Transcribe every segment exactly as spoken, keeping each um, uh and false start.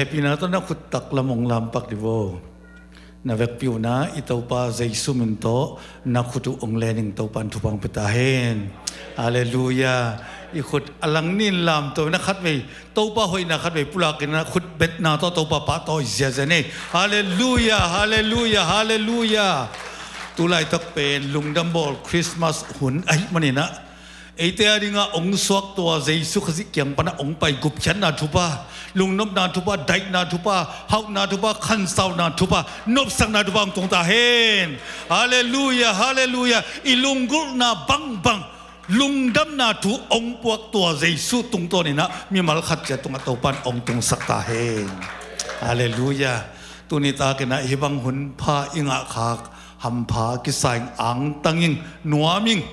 Hehpihna tawh na khut taklam hong lampak dih vo. Na vekpi un ah i Topa Jesu min tawh na khut uh hong len ing. Topa in thupha hong pia ta hen. Halleluiah. I khut a lang nin lamto in ah khatvei Topa hoihna khatvei pulak in ah khut betna tawh Topa pahtawi ziazia ni. Halleluiah, halleluiah, halleluiah. Tulaitak pen lungdam bawl Christmas hun ahih manin ah eite a dingah hong suak tua Jesu Khazih kiang panah hong pai gupkhiatna thupha, lungnopna thupha, daihna thupha, hauhna thupha, khansauna thupha, nopsakna thupha hong tung ta hen. Halleluiah, halleluiah. I lunggulhna bangbang lungdamna thu hong puak tua Jesu tungtawn in ah mimal khat ciat tungah Topa in hong tungsak ta hen. Halleluiah. Tuni takin ah hih bang hun pha i ngah khak hampha kisa ing, angtang ing, nuam ing.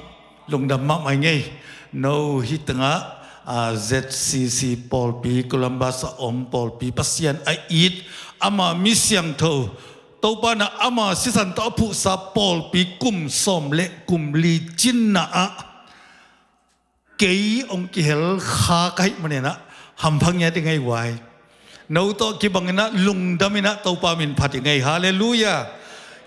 Lungdam mahmah ing ei. No hih tengah, a, Z C C pawlpi, Columbus a om pawlpi, Pasian a it, ama mi siangtho, Topa in ah ama sisan tawh a phuhsa pawlpi kum sawm le kum li cinna ah kei hong kihel kha ka hih manin ah hampha ngiat ing ei guai. No tawh kibang in ah lungdam in ah Topa min phat ing ei. Halleluiah.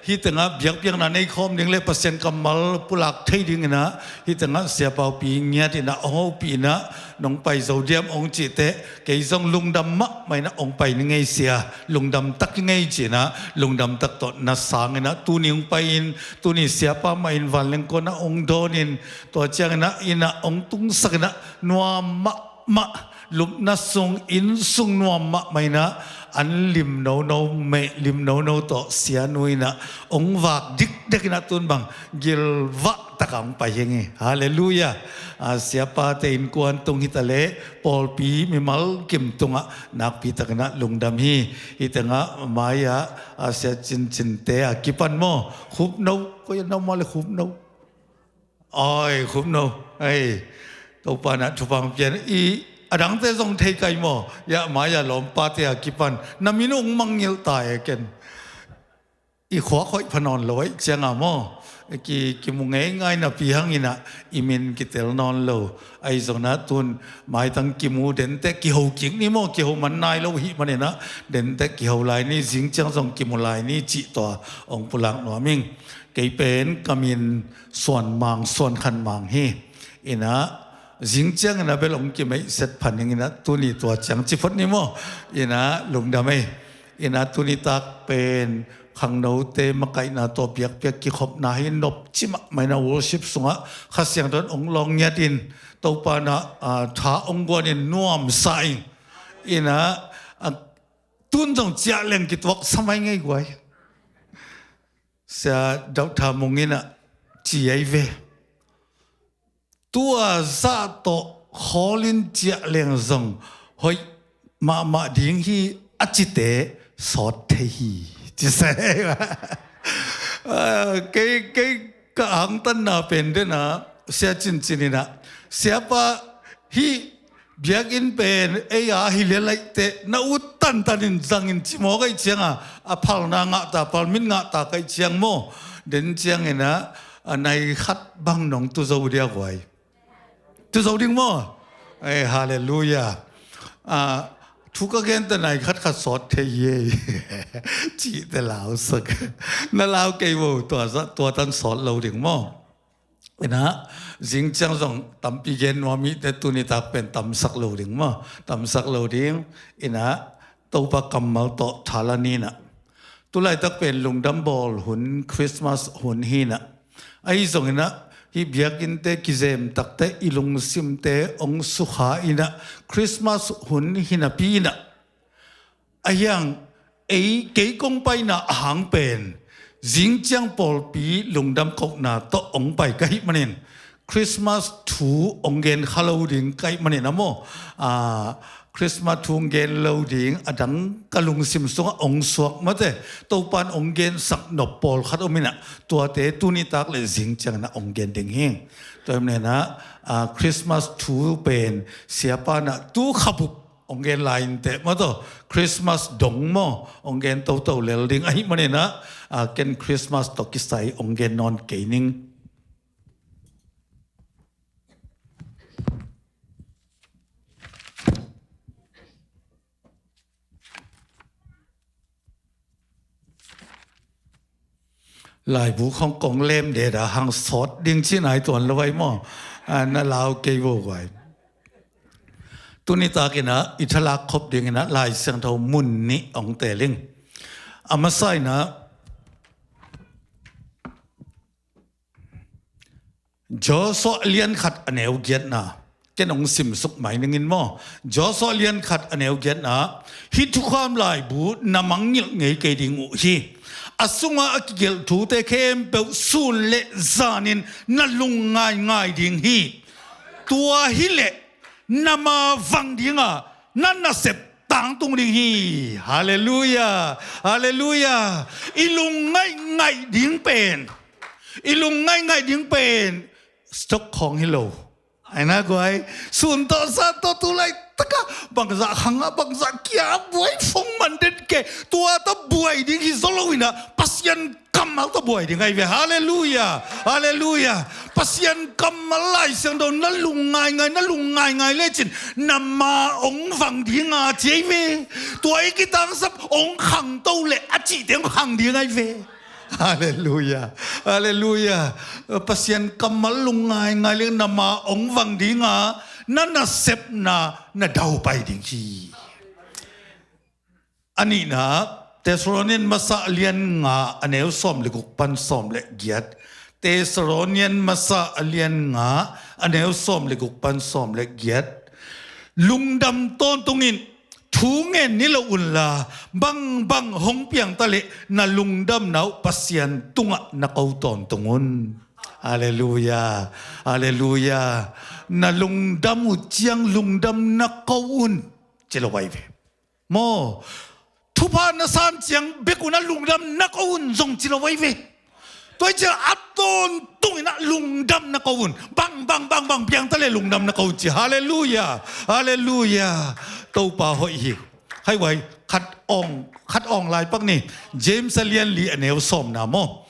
Hih tengah biakpiakna nei khawm ding le Pasian kammal pulak thei ding in ah hih tengah Sia Paupi ngiat in ah hong hopih in ah nong pai zo diam hong cih teh kei zong lungdam mahmah in ah hong pai ning ei sia, lungdam tak ing ei ci in ah lungdam tak tawh na sang in ah tuni hong pai in, tuni siapa mah in vanleng kuan ah hong dawn in, tua ciangin ah inn ah hong tungsak in ah nuam mahmah, lupna sung, inn sung nuam mahmah in ah an lim nono, meh lim nono tawh sianu in ah hong vak dikdek in ah tun bang gilvah takah hong pai hi ing ei. Halleluiah. A, siapate innkuan tung hi ta leh pawlpi mimal kim tungah nakpi takin ah lungdam hi. Hih tengah mai-ah, a, Sia Cincinte a kipan maw, Khupno, koi a na om mah le Khupno. Oi, Khupno. Ei, Topa in ah thupha hong pia in, i a dangte zong thei kai maw. Yah, mai-ah lawmpate a kipan na min hong mangngilh ta e ken. I khuak hoih pha nawn lo ahih ciangah maw, ki, kimu ngeingai napi hangin ah i min kitel nawn lo. Ahi zongin ah tun maitang kimu dente kiho kik ni maw, kiho man nai lo ahih manin ah dente kiho lai ni, zing ciang zong kimu lai ni cih tua hong pulak nuam ing. Kei pen ka min Suan Mang, Suan Khan Mang hi. In ah zing ciangin ah bel hong kimeihset pha ning in ah tuni tua ciang ci phot ni maw. In ah lungdam ei. In ah tuni tak pen khangnote makaihna tawh biakpiak kikhopna hi, nopci mahmah in ah worship sungah Kha Siangtho in hong lawng ngiat in, Topa in ah, a, tha hong guan in nuamsa ing. In ah, a, tun zong ciah leng kituak sa mai ing ei guai. Sia Dr. Mung in ah ci ei ve. Tua zah tawh khawl in ciah leng zong hoih mahmah ding hi a cite sawt thei hi. Ci se. Ah, kei, kei ka angtanna pen den ah, Sia Cincin in ah, siapa hih biakinn pen ei a hi lel ahih teh na ut tantan in zang in ci mawk ahih ciangah, a phalna ngah ta, palmit ngah ta ka hih ciang maw. Den ciangin ah, a nai khat bang nong tu zo dia guai. Tu zo ding maw. Ei, halleluiah. A, thu ka gente nai khat khat sawt thei hi ei. Cihte lausak. Na lau kei vo, tua zah, tua tan sawt lo ding maw. In ah, zing ciang zong tampi gen nuam hi teh tuni tak pen tamsak lo ding maw. Tamsak lo ding. In ah, Topa kammal tawh thala ni in ah. Tulaitak pen lungdam bawl hun, Christmas hun hi in ah. Ahi zongin ah, hih biakinnte kizem tak teh i lungsimte hong sukha in ah, Christmas hun hi napi in ah. Ahi hang, ei, kei kong paina a hang pen zing ciang pawlpi lungdam kohna tawh hong pai ka hih manin, Christmas thu hong gen kha lo ding ka hih manin ah maw, a, Christmas thu hong gen lo ding, a dang ka lungsim sungah hong suak mate, Topa in hong gensak nop pawlkhat om in ah, tuate tuni tak le zing ciangin ah hong gen ding hi. Tua ahih manin ah, a, Christmas thu pen siapa in ah tu kha bup hong gen lai in teh maw, tua Christmas dong maw hong gen toto lel ding ahih manin ah, a, ken Christmas tawh kisai hong gen nawn kei ning. Laibu khong kong lem deda hang sawt ding ci nai tuan lo ai maw? A, na lau kei vo guai. Tuni takin ah i thalak khop dingin ah Lai Siangtho mun nih ong teling. A masa in ah Joshua lian khat a neu giatna ken ong simsuk mai ningin maw? Joshua lian khat a neu giatna, hih thukham laibu na mangngilh ngei kei ding uh hi. A sungah a kigelh thute khempeuh sun le zanin na lung ngaingai ding hi. Tua hileh na ma vang dinga na nasep tangtung ding hi. Halleluiah. Halleluiah. I lung ngaingai ding pen, i lung ngaingai ding pen stock khong hi lo. Ai na guai, sun tawh sa tawh tu laitaka bangzah khangah bangzah kia buai fong man den ke. Tua tawh buai ding hi zaw lo in ah Pasian kammal tawh buai ding ai ve. Halleluiah. Halleluiah. Pasian kammal Lai Siangtho na lung ngaingai, na lung ngaingai lecin na ma ong vang dinga ci ai ve. Tua i kitangsap ong khangto leh a cihte ong khang ding ai ve. Halleluiah. Halleluiah. Pasian kammal lung ngaingai leng na ma ong vang dinga na nasepna na daupai ding hi. A nihna, Thessalonian masa a lian nga a neu sawm le guk pan sawm le giat. Thessalonian masa a lian nga a neu sawm le guk pan sawm le giat. Lungdam tawntung in, thu ngen ni lo unla, bangbang hong piangta leh na lungdamna uh Pasian tungah na ko tawntung un. Halleluiah. Halleluiah. Na lungdam uh ciang lungdam na ko un ci lo ai ve. Maw, thupha na san ciang bek un a lungdam na ko un zong ci lo ai ve. Tua i ciang a tawntung in a lungdam na ko un. Bang, bang, bang, bang, piangta le lungdam na ko un ci. Halleluiah. Halleluiah. Topa hoih hi. Hai vai, khat awng, khat awng lai pak ni. James a lian li a neu sawmna maw?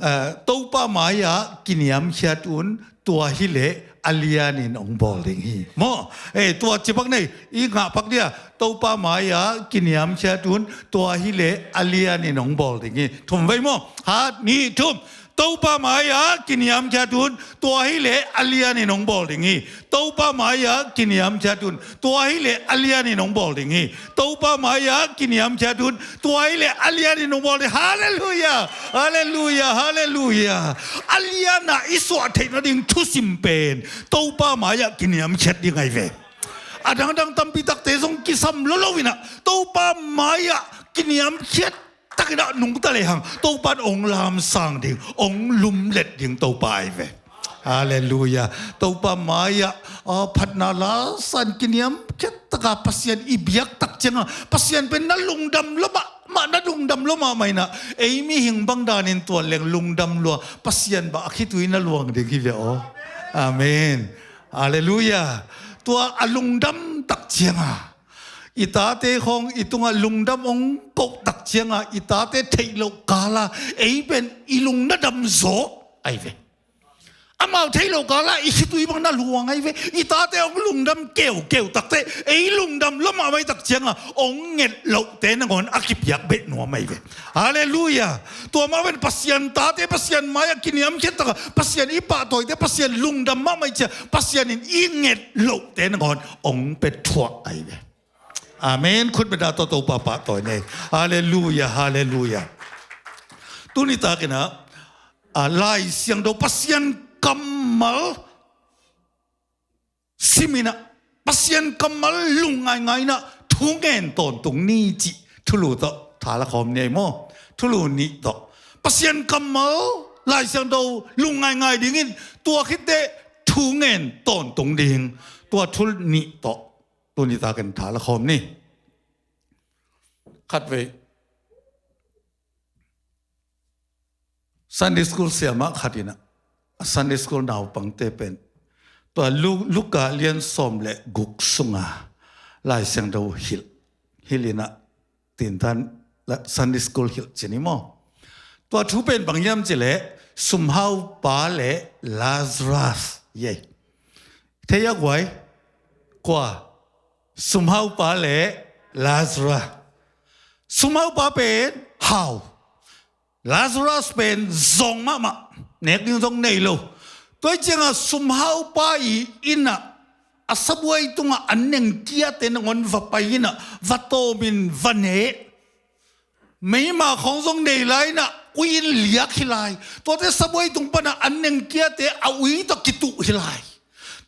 Eh, Topa mai-ah kiniamkhiat un, tua hileh a lianin hong bawl ding hi. Maw? Eh, tua ci pak nei, i ngah pak dia. Topa mai-ah kiniamkhiat un, tua hileh a lianin hong bawl ding hi. Thum vei maw? Khat, nih, thum. Topa mai-ah kiniamkhiat un, tua hileh a lianin hong bawl ding hi. Topa mai-ah kiniamkhiat un, tua hileh a lianin hong bawl ding hi. Topa mai-ah kiniamkhiat un, tua hileh a lianin hong bawl ding. Halleluiah. Halleluiah. Halleluiah. A lianah i suah theih nading thusim pen Topa mai-ah kiniamkhiat ding ai ve. A dangdang tampi takte zong kisam lo lo in ah Topa mai-ah kiniamkhiat takin ah nungta lehang Topa in hong lamsang ding, hong lumlet ding Topa ai ve. Halleluiah. Topa mai-ah, ah, phatna la san kiniamkhiat taka Pasian i biak tak cianga Pasian pen na lungdam lua mahmah, na lungdam lua mahmah in ah ei mihing bang danin tuan leng lungdam lua, Pasian bang a khitui na luang ding hi ve aw. Amen. Halleluiah. Tua a lungdam tak cianga i tate khawng i tungah lungdam hong koh tak cianga i tate theih loh kala ei pen i lung na dam zaw ai ve. Amau theih loh kala i khitui bang na luang ai ve. I tate hong lungdam keukeu takte ei lungdam lua mahmah i tak cianga hong nget lohte nangawn a kipiak beh nuam ai ve. Halleluiah. Tua mah pen Pasian tate Pasian mai-ah kiniamkhiat taka Pasian i pahtawite Pasian lungdam mahmah i cia Pasian in i nget lohte nangawn hong pia thuah ai ve. Amen. Khutbetna tawh Topa pahtawi nei. Halleluiah. Halleluiah. Tuni takin ah, ah, Lai Siangtho Pasian kammal sim in ah Pasian kammal lung ngaingai in ah thu ngen tawntung ni cih thulu tawh thala khawm ni ai maw? Thulu nih tawh Pasian kammal Lai Siangtho lung ngaingai dingin tua khitteh thu ngen tawntung ding tua thul nih tawh tuni takin thala khawm ni. Khat vei. Sunday school siamah khat in ah, a Sunday school naupangte pen tua Lu-, Luka lian sawm le guk sunga Lai Siangtho hilh, hilh in ah tintan la-, Sunday school hilh ci ni maw? Tua thu pen bang hiam cih leh sumhaupa le Lazarus hi ei. Thei a guai? Kua? Sumhaupa le Lazarus. Sumhaupa pen hau. Lazarus pen zawng mahmah, nek ding zong nei lo. Tua hi ciangah sumhaupa i innah a sabuai tungah an nengkiate nangawn va pai innah va tawmin va neh. Meima khawng zong nei lai innah ui in liak hi lai. Tuate sabuai tung panah an nengkiate a ui tawh kituh hi lai.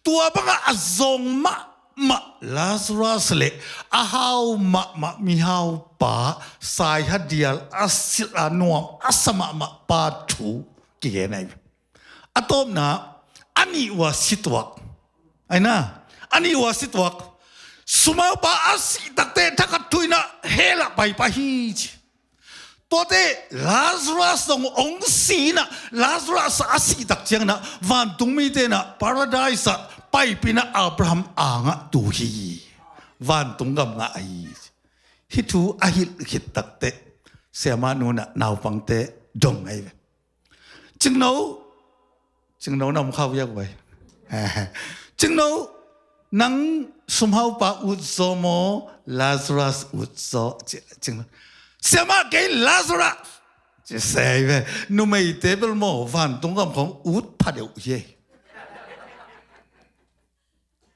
Tua bangah a zawng mahmah Lazarus le a hau mahmah mihaupa, saiha dial a silh a nuam a sa mahmah pa thu kigen ahi. A tawpna, a nih uh a si tuak. Aina, a nih uh a si tuak. Sumhaupa a sih takte thakhat thu innah hell ah pai pah hi ci. Tuate Lazarus zong hong si innah, Lazarus a sih tak cianginah vantung mite innah paradise ah paipih innah Abraham angah tu hi. Vantung gam ngah ahi. Hih thu a hilh khit takteh siamah nu innah naupangte dong ahi ve. Cingno, Cingno na om khau ia guai. Cingno, nang sumhaupa ut zaw maw, Lazarus ut zaw? Ci, cingno. Siamah, kei Lazarus. Ci sei ve. Numeite bel maw, vantung gam khawng ut pha deuh hi ei.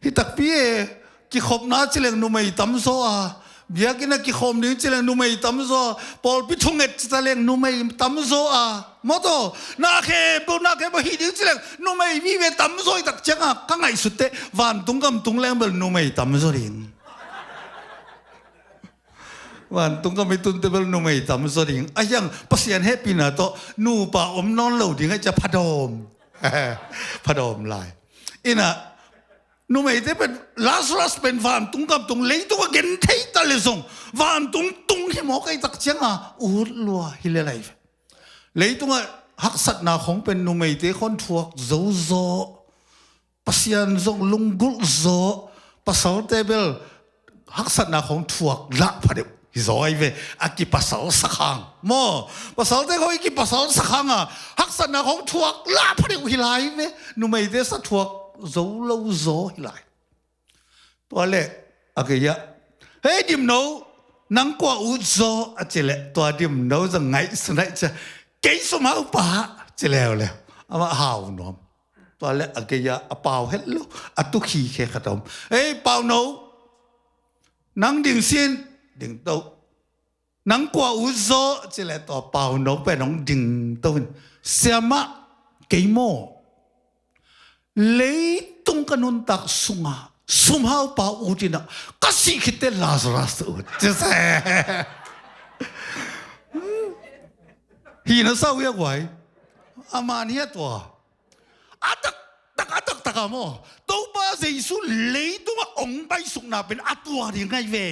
Hi takpi e, kikhopna ci leng numei tamzaw a, biakinn a kikhawm ding ci leng numei tamzaw a, pawlpi thunget ci ta leng numei tamzaw a, maw taw, na khempeuh, na khempeuh hih ding ci leng numei vive tamzaw i tak ciangin ka ngaihsutte, vantung gam tung leng bel numei tamzaw ding. Vantung gam i tunte bel numei tamzaw ding. A hiang Pasian hehpihna tawh nupa om nawn lo ding a cia phadawm. Phadawm lai. Innah, numeite pen, Lazarus pen vantung gam tung, leitung a gen thei ta le zong vantung tung hi mawk a i tak ciangin ut lua hi le lai ve. Leitungah haksatna khawng pen numeite khawng thuak zo zaw. Pasian zong lunggulh zaw. Pasalte bel haksatna khawng thuak lah pha deuh hi zaw ahi ve. A kipasal sakhang maw, pasalte khawng i kipasal sakhang a haksatna khawng thuak lah pha deuh hi lai ve. Numeite sa thuak zo lo zaw hi lai. Tua leh a gei-ah, "Hei dimno, nang kua ut zaw?" a ci leh tua dimno zong ngaihsun aih cia, "Kei sumhaupa," ci leuleu. Amah hau nuam. Tua leh a gei-ah a pau het lo, a tukhi khe khat a om. "Hei pauno, nang ding sin." "Ding to." "Nang kua ut zaw?" ci leh tua pauno pen hong ding to in, "Siamah, kei maw, leitung ka nuntak sungah sumhaupa ut innah ka sih khitte Lazarus ut," ci se. Hi na sau ia guai. A man hi a tua. A taktak, a taktak a maw, Topa Jesu leitungah hong paisukna pen a tua ding ahi ve.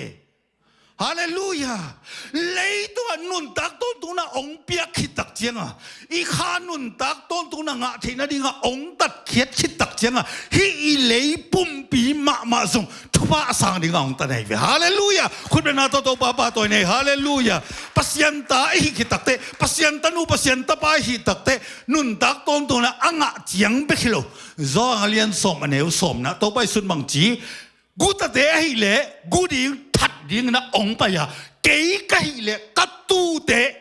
Halleluiah. Leitungah nuntak tawntungna hong piak khit tak ciangin, i kha nuntak tawntungna ngah theih nadingah hong tatkhiat khit tak ciangin, hih i lei pumpi mahmah zong thupha a sang dingah hong tan ahi ve. Halleluiah. Khutbetna tawh Topa pahtawi nei. Halleluiah. Pasian ta i hih khit takteh, Pasian tanu, Pasian tapa i hih takteh, nuntak tawntungna a ngah ciang bek hi lo. Johan a lian sawm, a neu sawmna, Topa i sut mangci, "Gutate ahih leh gu ding, that dingin a hong pai a, kei ka hih leh ka tute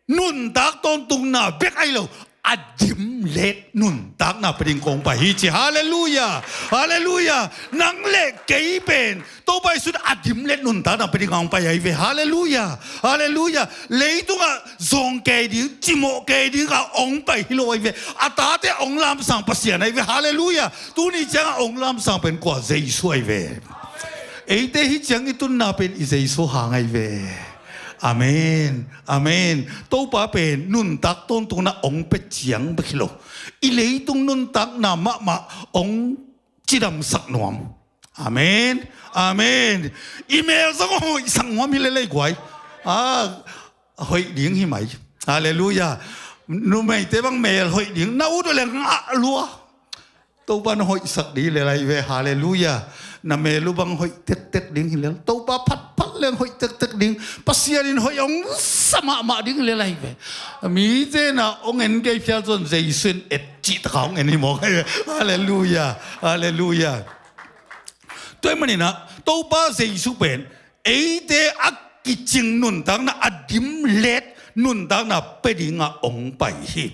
nuntak tawntungna bek ahi lo, a dimlet nuntakna pia ding kong pai hi," ci. Halleluiah. Halleluiah. Nang le kei pen Topa i sut a dimlet nuntakna pia ding hong pai ahi ve. Halleluiah. Halleluiah. Leitungah zawng kei ding, cimawh kei ding a hong pai hi lo ahi ve. A tate hong lamsang Pasian ahi ve. Halleluiah. Tuni ciangah hong lamsang pen kua? Jesu ahi ve. Eite hih ciang i tunna pen i Jesu hang ahi ve. Amen. Amen. Topa pen nuntak tawntungna hong pia ciang bek hi lo, i leitung nuntakna mahmah hong cidamsak nuam. Amen. Amen. I mel zong hoihsak nuam hi lel ei guai. A, hoih ding hi mai. Halleluiah. Numeite bang mel hoih ding, na ut uh leng a lua. Topa na hoihsak ding hi lel ahi ve. Halleluiah. Na mel uh bang hoih tektek ding hi lel, Topa phatphat leng hoih tektek ding. Pasian in hoih hong sa mahmah ding hi lel ahi ve. Mite na hong en kei phial zong Jesu in et cih taka hong en hi mawk ahi ve. Halleluiah. Halleluiah. Tua ahih maninah Topa Jesu pen eite a kicing nuntakna, a dimlet nuntakna pia dingah hong pai hi.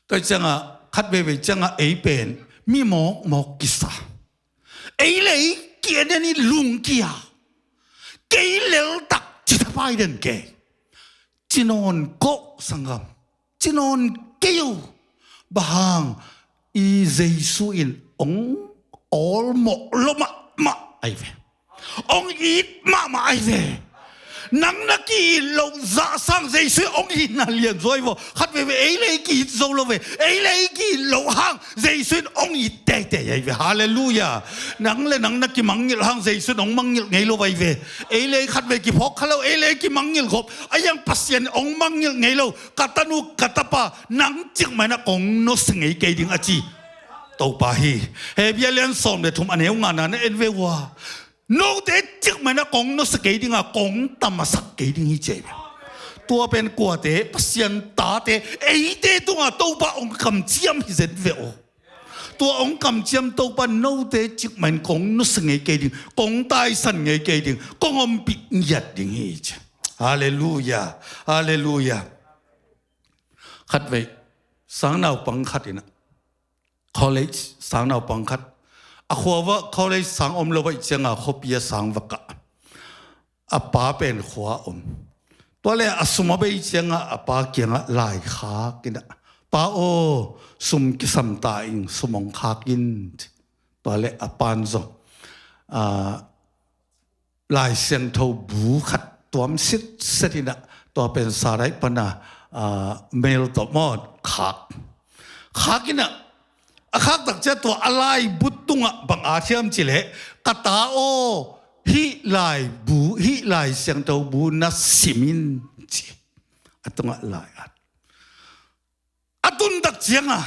Tua ciangah khat veivei ciangah ei pen mi mawkmawk kisa, ei le ei ki-en en i lungkia, kei leltak cithapai den kei. Ci nawn kawh sanggam, ci nawn kei uh. Bang hang? I Jesu in hong awlmawh lo mahmah ahi ve. Hong it mahmah ahi ve. Nang na ki-it loh zah sang Jesu in hong itna lianzaw ahi vaw. Khat veivei ei le ei ki-it zo lo ve. Ei le ei ki-it loh hang Jesu in hong it teitei ahi ve. Halleluiah. Nang le nang na kimangngilh hang Jesu in hong mangngilh ngei lo ahi ve. Ei le ei khat vei kiphawk kha lo, ei le ei kimangngilh gawp. A iang Pasian in hong mangngilh ngei lo. Ka tanu ka tapa, nang cikmah in ah kong nusia ngei kei ding a ci Topa hi. Hebru a lian sawm le thum a neu ngana na en ve ua. Note cikmah in ah kong nusia kei ding a, kong tamasak kei ding hi ci hi. Tua pen kuate, Pasian tate, eite tungah Topa hong kamciam hi zen ve aw. Tua hong kamciam Topa note cikmah in kong nusia ngei kei ding, kong taisan ngei kei ding, kong ompih ngiat ding hi ci. Halleluiah. Halleluiah. Khat vei, sang naupang khat in ah, college sang naupang khat, a khua uah college sang om lo ahih ciangah khuapi ah sang va kah. A pa pen khua om. Tua leh a sum a bei ciangah a pa kiangah laikhak in ah, "Pa aw, sum kisam ta ing, sum hong khak in," ci. Tua leh a pan zong, ah, Lai Siangtho bu khat tuam sitset in ah, tua pen Sarai pan a, ah, mail tawh maw, khak. Khak in ah, a khak tak ciang tua a laibu tungah bang at hiam cih leh, "Ka ta aw, hih laibu, hih Lai Siangtho bu na sim in," ci. A tungah lai at. A tun tak ciangah,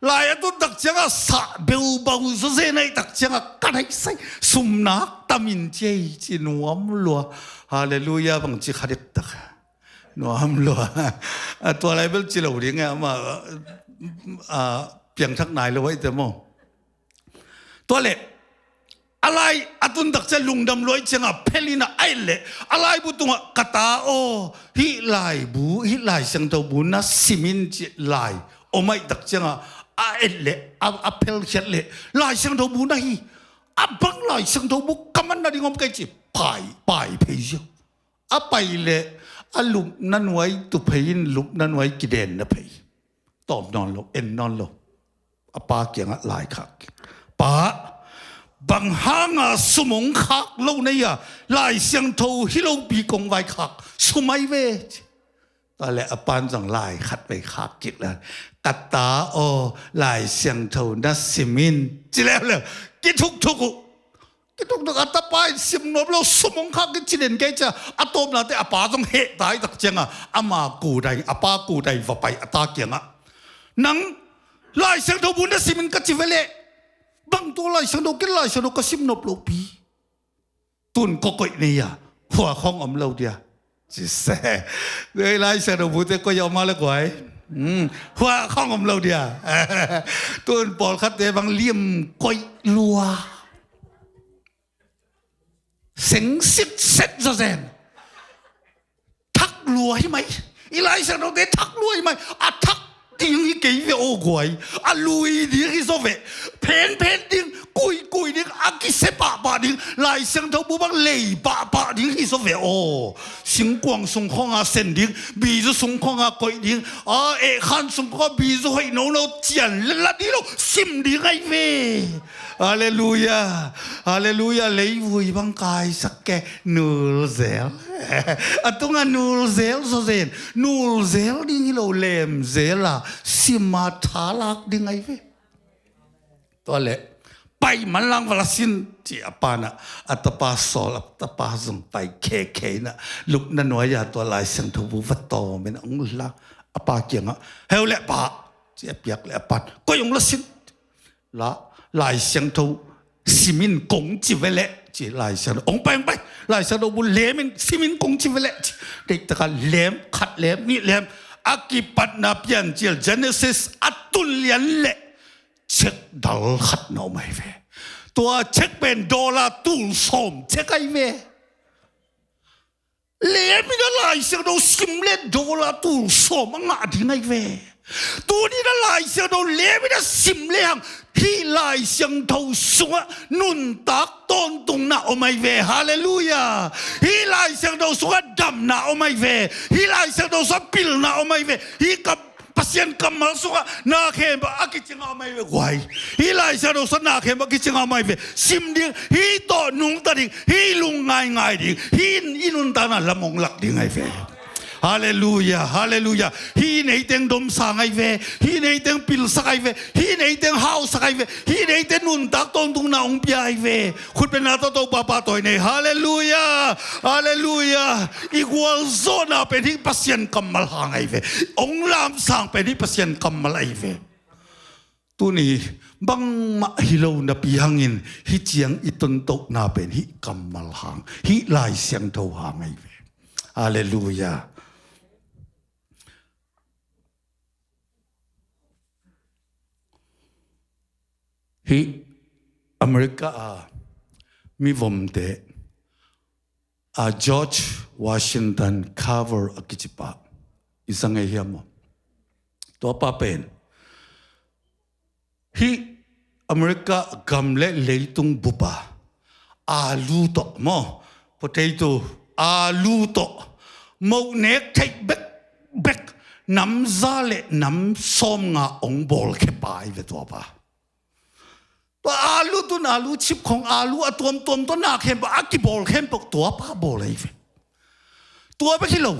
lai a tun tak ciangah, sah beubau zawzen ahih tak ciangah, "Ka naisai, sum nak tam in," ci ei ci nuam lua. Halleluiah, bangci kha dektak. Nuam lua. A tua lai bel ci lo ding e, amah, a, piangthak nai lo ahih teh maw. Tua leh, a lai a tun tak ciang lungdam lua ahih ciangah phel in ah a et leh, a laibu tungah, "Ka ta aw, hih laibu, hih Lai Siangtho bu na sim in," ci lai om ahih tak ciangah, a et leh, a, a phelkhiat leh, Lai Siangtho bu na hi. A bang Lai Siangtho bu ka man nading om kei ci, pai, pai phei ziau. A pai leh, a lupna nuai tu phei in, lupna nuai kidenna phei. Tawm nawn lo, en nawn lo. A pa kiangah laikhak. "Pa, bang hanga sum hong khak lo na hia? Lai Siangtho hi lopi kong vaikhak sum ahi ve," ci. Tua leh a pan zong lai khat vei khak kik leh, "Ka ta aw, Lai Siangtho na sim in," ci leuleu. Kithukthuk uh. Kithukthuk, a tapa in sim nuam lo, sum hong khak in ci den kei cia. A tawpna teh a pa zong heh ta ahih tak ciangah, ama kudai, a pa kudai va pai a ta kiangah, "Nang Lai Siangtho bu na sim in ka ci ve leh, bang tua Lai Siangtho, kei Lai Siangtho ka sim nop lopi. Tun kua koih na hia? Hua khawng om lo dia," ci se. Lai Siangtho bute koih a om a le guai. Hmm, hua khawng om lo dia. Tun pawlkhatte bang lim koih lua. Seng sitset zawzen. Thak lua hi mai. I Lai Siangthote thak lua hi mai. A thak ding hi kei ve aw guai. A lui ding hi zaw ve. Phenphen ding, kuikui ding, a kisia pahpah ding, Lai Siangtho bu bang lei pahpah ding hi zaw ve aw. Singkuang sung khawnga sen ding, bizu sung khawnga koih ding, a, ehkhan sung khawnga bizu hoih nono cian la ding lo, sim ding ahi ve. Halleluiah. Halleluiah. Leivui bang kaisak kei, nulzel. A tungah nulzel zawzen. Nulzel ding hi lo, lemzel a, sim a tha lak ding ahi ve. Tua leh, "Pai manlang va la sin," ci a pa in ah, a tapa sawl, a tapa zong pai khekhe in ah, lupna nuai-a tua Lai Siangtho bu va tawm in ah hong la, a pa kiangah, "Heu leh pa," ci a piak leh a pan, "Koih hong la sin." "La, Lai Siangtho sim in kong ci ve leh," ci Lai Siangtho. "Hong pai, hong pai. Lai Siangtho bu lem in, sim in kong ci ve leh," ci. Deihtakah lem, khat lem, nih lem. A kipatna Piancil Genesis a tun lian leh, cheque dal khat na om ahi ve. Tua cheque pen dollar tul sawm cheque ahi ve. Lem in a Lai Siangtho sim le dollar tul sawm a ngah ding ahi ve. Tuni na Lai Siangtho lem in a sim le hang, hih Lai Siangtho sungah nuntak tawntungna om ahi ve. Halleluiah. Hih Lai Siangtho sungah damna om ahi ve. Hih Lai Siangtho sungah pilna om ahi ve. Hih kam Pasian kammal sungah na khempeuh a kicing a om ahi ve guai. Hih Lai Siangtho sungah na khempeuh a kicing a om ahi ve. Sim ding, hih tawh nungta ding, hih lungngaingai ding, hih i nuntakna lam hong lak ding ahi ve. Halleluiah, halleluiah. Hih neiteng domsang ahi ve. Hih neiteng pilsak ahi ve. Hih neiteng hausak ahi ve. Hih neiteng nuntak tawntungna hong pia ahi ve. Khutbetna tawh Topa pahtawi nei. Halleluiah, halleluiah. I gualzawhna pen hih Pasian kammal hang ahi ve. Hong lamsang pen hih Pasian kammal ahi ve. Tuni bangmah hi lo napi hangin hih ciang i tontohna pen hih kammal hang, hih Lai Siangtho hang ahi ve. Halleluiah. Hih America a mivomte a George Washington Carver a kicipa i sa ngei hiam maw? Tua pa pen hih America gam le leitung bupa alu tawh maw, potato, alu tawh moh nek theih bekbek nam za le nam sawmnga hong bawlkhia pa ahi ve tua pa. Tua alu tun alu chip khong alu a tuamtuam tawh na khempeuh a kibawl khempeuh tua pa bawl ahi ve. Tua bek hi lo.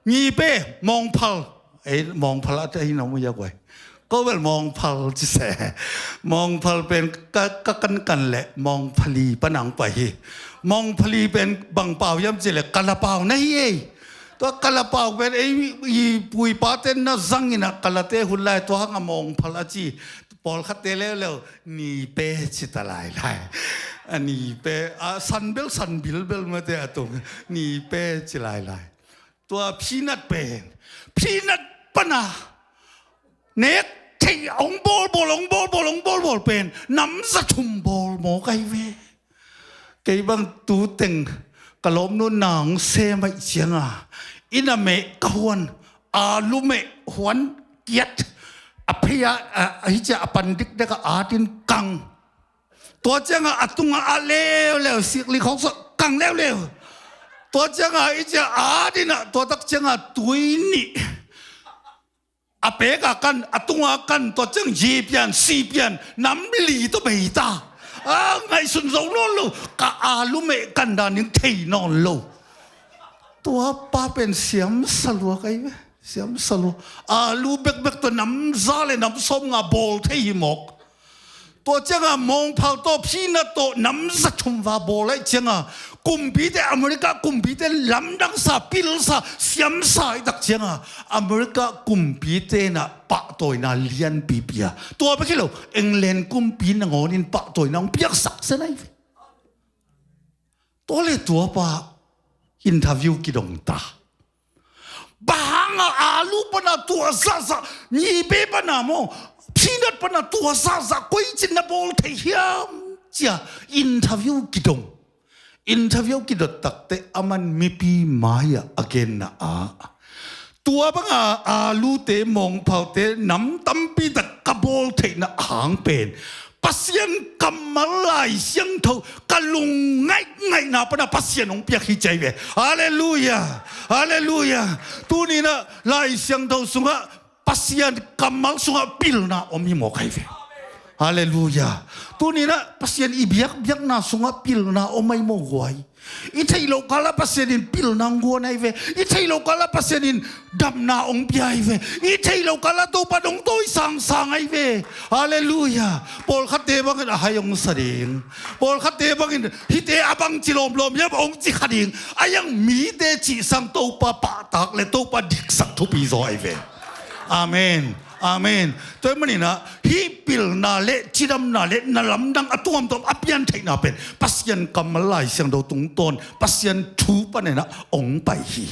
Nipe, mawngphal. Ei, mawngphal a teh hi na mu ya guai. Ko bel mawngphal ci se. Mawngphal pen ka, ka kankan le mawngphali panang pai hi. Mawngphali pen bang pau hiam ci le kalapau na hi ei. Tua kalapau pen ei i pu i pa ten na zang in a kalate hun lai tua hang a mawngphal a ci. Pawlkhatte leuleu nipe ci ta lailai. A nipe a san bel san bilbel mate a tung nipe ci lailai. Tua peanut pen, peanut pana nek thei hong bawlbawl, hong bawlbawl, hong bawlbawl pen nam za thum bawl mawk ahi ve. Kei bang tu teng ka lawmnu na hong sem ahih cianga inn a meh ka huan, alu meh huan kiat, a phei a, a, a hi cia a pan dikdek a atin kang. Tua cianga a tunga a leuleu sikli khawk sawh kang leuleu. Tua cianga a hi cia atin a tua tak cianga tui nih. A peka kan, a tunga kan, tua ciang ji pian, si pian, nam li tawh bei ta. A ngaihsun zo nawn lo, ka alu meh kan dan ding thei nawn lo. Tua pa pen siamsa lua ka hi ve, siamsa lua. Alu bekbek tawh nam za le nam sawmnga bawl thei hi mawk. Tua cianga mawngphal tawh peanut tawh nam za thum va bawl ahih cianga kumpite, America kumpite lamdangsa, pilsa, siamsa ahih tak cianga America kumpite na pahtawina lianpi pia. Tua bek hi lo, England kumpi nangawnin pahtawina hong piaksak se lai ve. Tua le tua pa interview kidong ta. Bang hanga alu pana tua zahzah, nipe pana maw, peanut pana tua zahzah koi cin na bawl thei hiam cia interview kidong. Interview kidot takte aman mipi mai-ah a genna ah tua banga alute mawngphalte nam tampi tak ka bawl theihna hang pen Pasian kammal Lai Siangtho ka lungngaih ngaihna pana Pasian hong piak hi ci ahi ve. Halleluiah. Halleluiah. Tuninah Lai Siangtho sungah Pasian kammal sungah pilna om hi mawk ahi ve. Halleluiah. Tuninah Pasian i biakbiakna sungah pilna om ahi mawk guai. I theih loh kalah Pasian in pilna hong guan ahi ve. I theih loh kalah Pasian in damna hong pia ahi ve. I theih loh kalah Topa dong tawi sangsang ahi ve. Halleluiah. Pawlkhatte bangin a hai hong sa ding. Pawlkhatte bangin hihte a bang ci lawmlawm hiam hong ci kha ding. A iang mite cihsang Topa pahtak le Topa diksak thupi zaw ahi ve. Amen. Amen. Tua ahih maninah hih pilna le cidamna le na lamdang a tuamtuam a piantheihna pen Pasian kammal Lai Siangtho tungtawn Pasian thu paninah hong pai hi.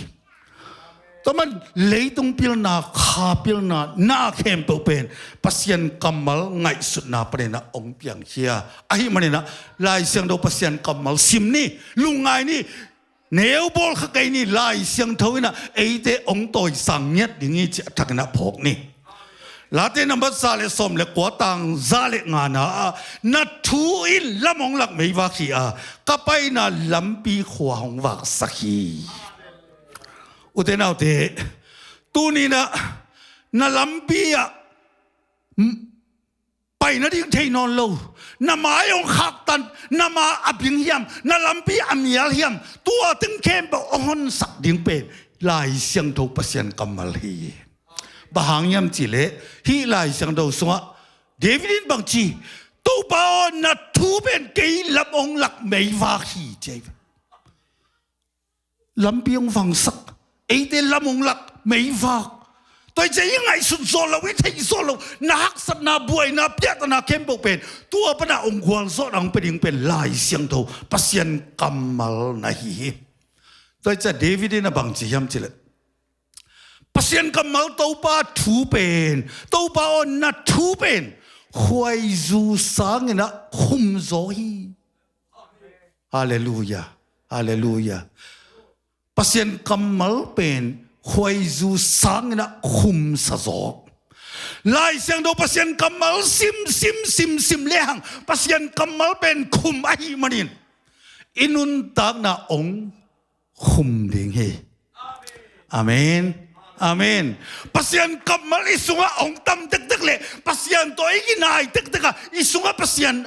Tua man leitung pilna, kha pilna, na khempeuh pen Pasian kammal ngaihsutna paninah hong piangkhia. Ahih maninah Lai Siangtho Pasian kammal sim ni, lungngai ni. Neu bawl kha kei ni, Lai Siangtho in ah eite hong tawisang ngiat ding hi ci a thak in ah phawk ni. Late nambat za le sawm le kua, tang za le nga na ah, na thu in lam hong lak meivak hi a, ka paina lampi khua hong vaksak hi. Ute naute, tuni in ah na lampi ah pai nading thei nawn lo, na mai hong khaktan, na ma a bing hiam, na lampi a mial hiam, tua teng khempeuh hong honsak ding pen Lai Siangtho Pasian kammal hi. Bang hang hiam cih leh hih Lai Siangtho sungah David in bang ci, Topa aw, na thu pen kei lam hong lak meivak hi, ci hi. Lampi hong vaksak, eite lam hong lak meivak. Tua hi ciang i ngaihsut zawh loh, i theih zawh loh, na haksatna, buaina, piahtana khempeuh pen tua pan ah hong gualzawhna hong pia ding pen Lai Siangtho Pasian kammal na hi hi. Tua hi ciang David in a bang ci hiam cih leh, Pasian kammal, Topa thu pen, Topa aw, na thu pen khuaizu sang in ah khumzaw hi. Halleluiah. Halleluiah. Pasian kammal pen khuaizu sang in ah khumsa zaw. Lai Siangtho Pasian kammal sim, sim, sim, sim lehang Pasian kammal pen khum ahih manin i nuntakna hong khum ding hi. Amen. Amen. Pasian kammal i sungah hong tam tektek leh, Pasian tawh i kinai tektek a, i sungah Pasian,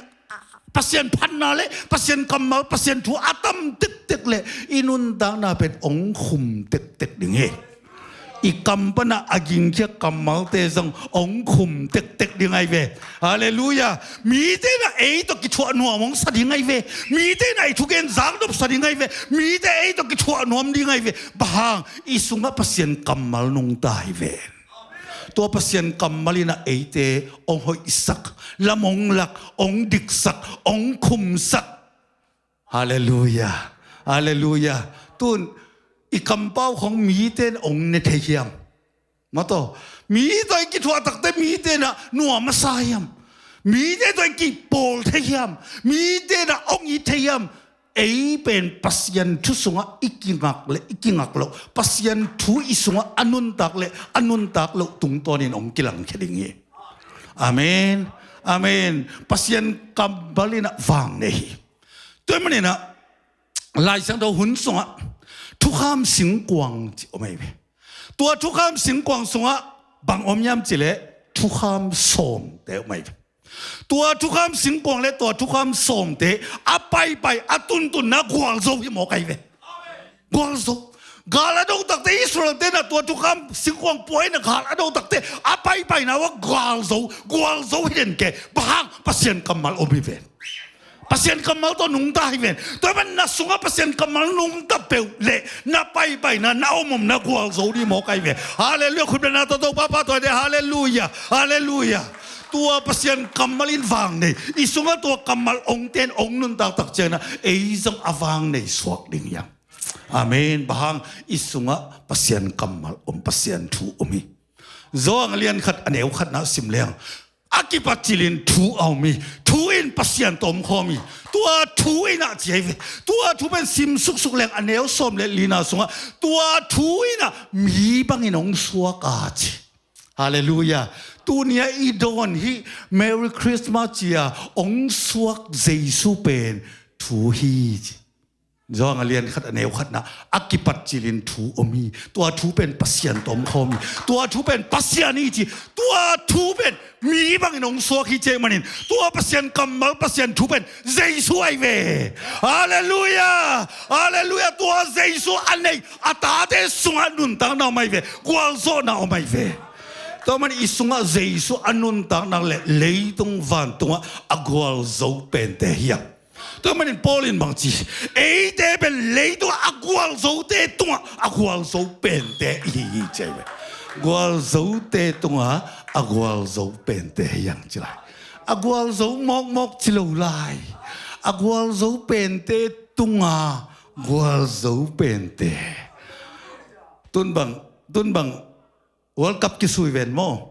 Pasian phatna le Pasian kammal, Pasian thu a tam tektek leh, i nuntakna pen hong khum tektek ding hi. I kam pan ah a gingkhia kammalte zong hong khum tektek ding ahi ve. Halleluiah. Mite in ah ei tawh kithuah nuam hong sa ding ahi ve. Mite in ah i thugen zaknop sa ding ahi ve. Mite ei tawh kithuah nuam ding ahi ve. Bang hang, i sungah Pasian kammal nungta hi ve. Tua Pasian kammal in ah eite hong hoihsak, lam hong lak, hong diksak, hong khumsak. Halleluiah. Halleluiah. Tun i kampau khong mite in hong ne thei hiam? Mataw, mi tawh i kithuah takte mite in ah nuam a sa hiam? Mite tawh i kipawl thei hiam? Mite in ah hong it thei hiam? Ei pen Pasian thu sungah i kingak le i kingak loh, Pasian thu i sungah a nuntak le a nuntak loh tungtawnin hong kilangkhia ding hi. Amen. Amen. Pasian kammal in ah vang nei hi. Tua ahih manin ah Lai Siangtho hun sungah thukham singkuang ci om ahi ve. Tua thukham singkuang sungah bang om hiam cih leh thukham sawmte om ahi ve. Tua thukham singkuang le tua thukham sawmte a paipai, a tuntunna gualzo hi mawk ahi ve. Gualzo. Gal a do takte, Israel-te in ah tua thukham singkuang pua in ah gal a do takte a paipaina uh ah gualzo, gualzo hi den ke. Bang hang? Pasian kammal om hi ven. Pasian kammal tawh nungta hi ven. Tua ahih manin na sungah Pasian kammal nungta peuh leh na paipaina, na omomna gualzo ding mawk ahi ve. Halleluiah. Khut beng na tawh Topa pahtawi dih. Halleluiah. Halleluiah. Tua Pasian kammal in vang nei. I sungah tua kammal hong ten, hong nuntak tak ciangin ah ei zong a vang nei suak ding hi hang. Amen. Bang hang? I sungah Pasian kammal om, Pasian thu om hi. Johan a lian khat, a neu khatna sim leng, a kipat cilin thu a om hi. Thu in Pasian tawh om khawm hi. Tua thu in ah ci ahi ve. Tua thu pen sim suksuk leng a neu sawm le lina sungah, tua thu in ah mi bangin hong suak a ci. Halleluiah. Tuni-a i dawn hih Merry Christmas ci-a hong suak Jesu pen thu hi ci. Johan a lian khat, a neu khatna, a kipat cilin thu om hi. Tua thu pen Pasian tawh om khawm hi. Tua thu pen Pasian hi ci. Tua thu pen mi bangin hong suak hi ci ahih manin, tua Pasian kammal, Pasian thu pen Jesu ahi ve. Halleluiah. Halleluiah. Tua Jesu a nei a tate sungah nuntakna om ahi ve. Gualzawhna om ahi ve. Tua ahih manin i sungah Jesu a nuntak nak leh leitung vantungah a gualzo pente hi hang. Tua ahih manin Paul in bang ci, eite pen leitung a gualzote tungah a gualzo pente i hi hi ci ahi ve. Gualzote tungah a gualzo pente hi hang ci lai. A gualzo mawkmawk ci lo lai. A gualzo pente tungah gualzo pente. Tun bang, tun bang World Cup kisui ven maw?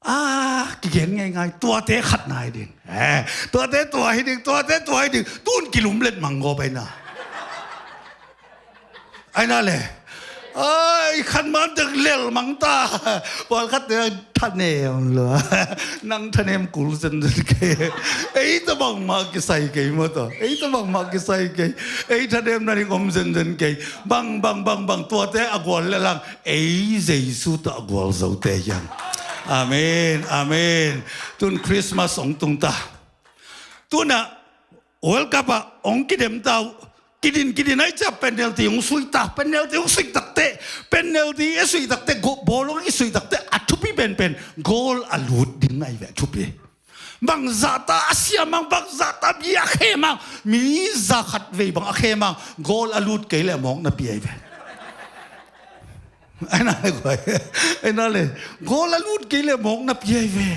Ah, kigen ngeingai. Tuate khat na hi ding. Eh, tuate tua hi ding, tuate tua hi ding. Tun kilumlet mang gawp ahi na. Ai na le. Ai, khan man dek lel mang ta. Pawlkhat te thanem lua. Nang thanem kul zenzen kei. Ei ta bangmah kisai kei maw taw. Ei ta bangmah kisai kei. Ei thanem na ding om zenzen kei. Bang, bang, bang, bang. Tuate a gual le lang. Ei Jesu tawh a gual zote hian. Amen, amen. Tun Christmas ong tung ta. Tuna World Cup ah ong kidem ta uh. Kidin, kidin ai cia penalty ong sui ta, penalty ong sui takte, penalty e sui takte, go-, ball ong i sui takte, a thupi penpen, goal a lut ding ai ve, a thupi. Bangzah ta a siam mang, bangzah ta bia khe mang, mi za khat vei bang a khe mang, goal a lut kei le mawk na pi ai ve. Ai na le guai, ai na le, goal a lut kei le mawk na pi ai ve.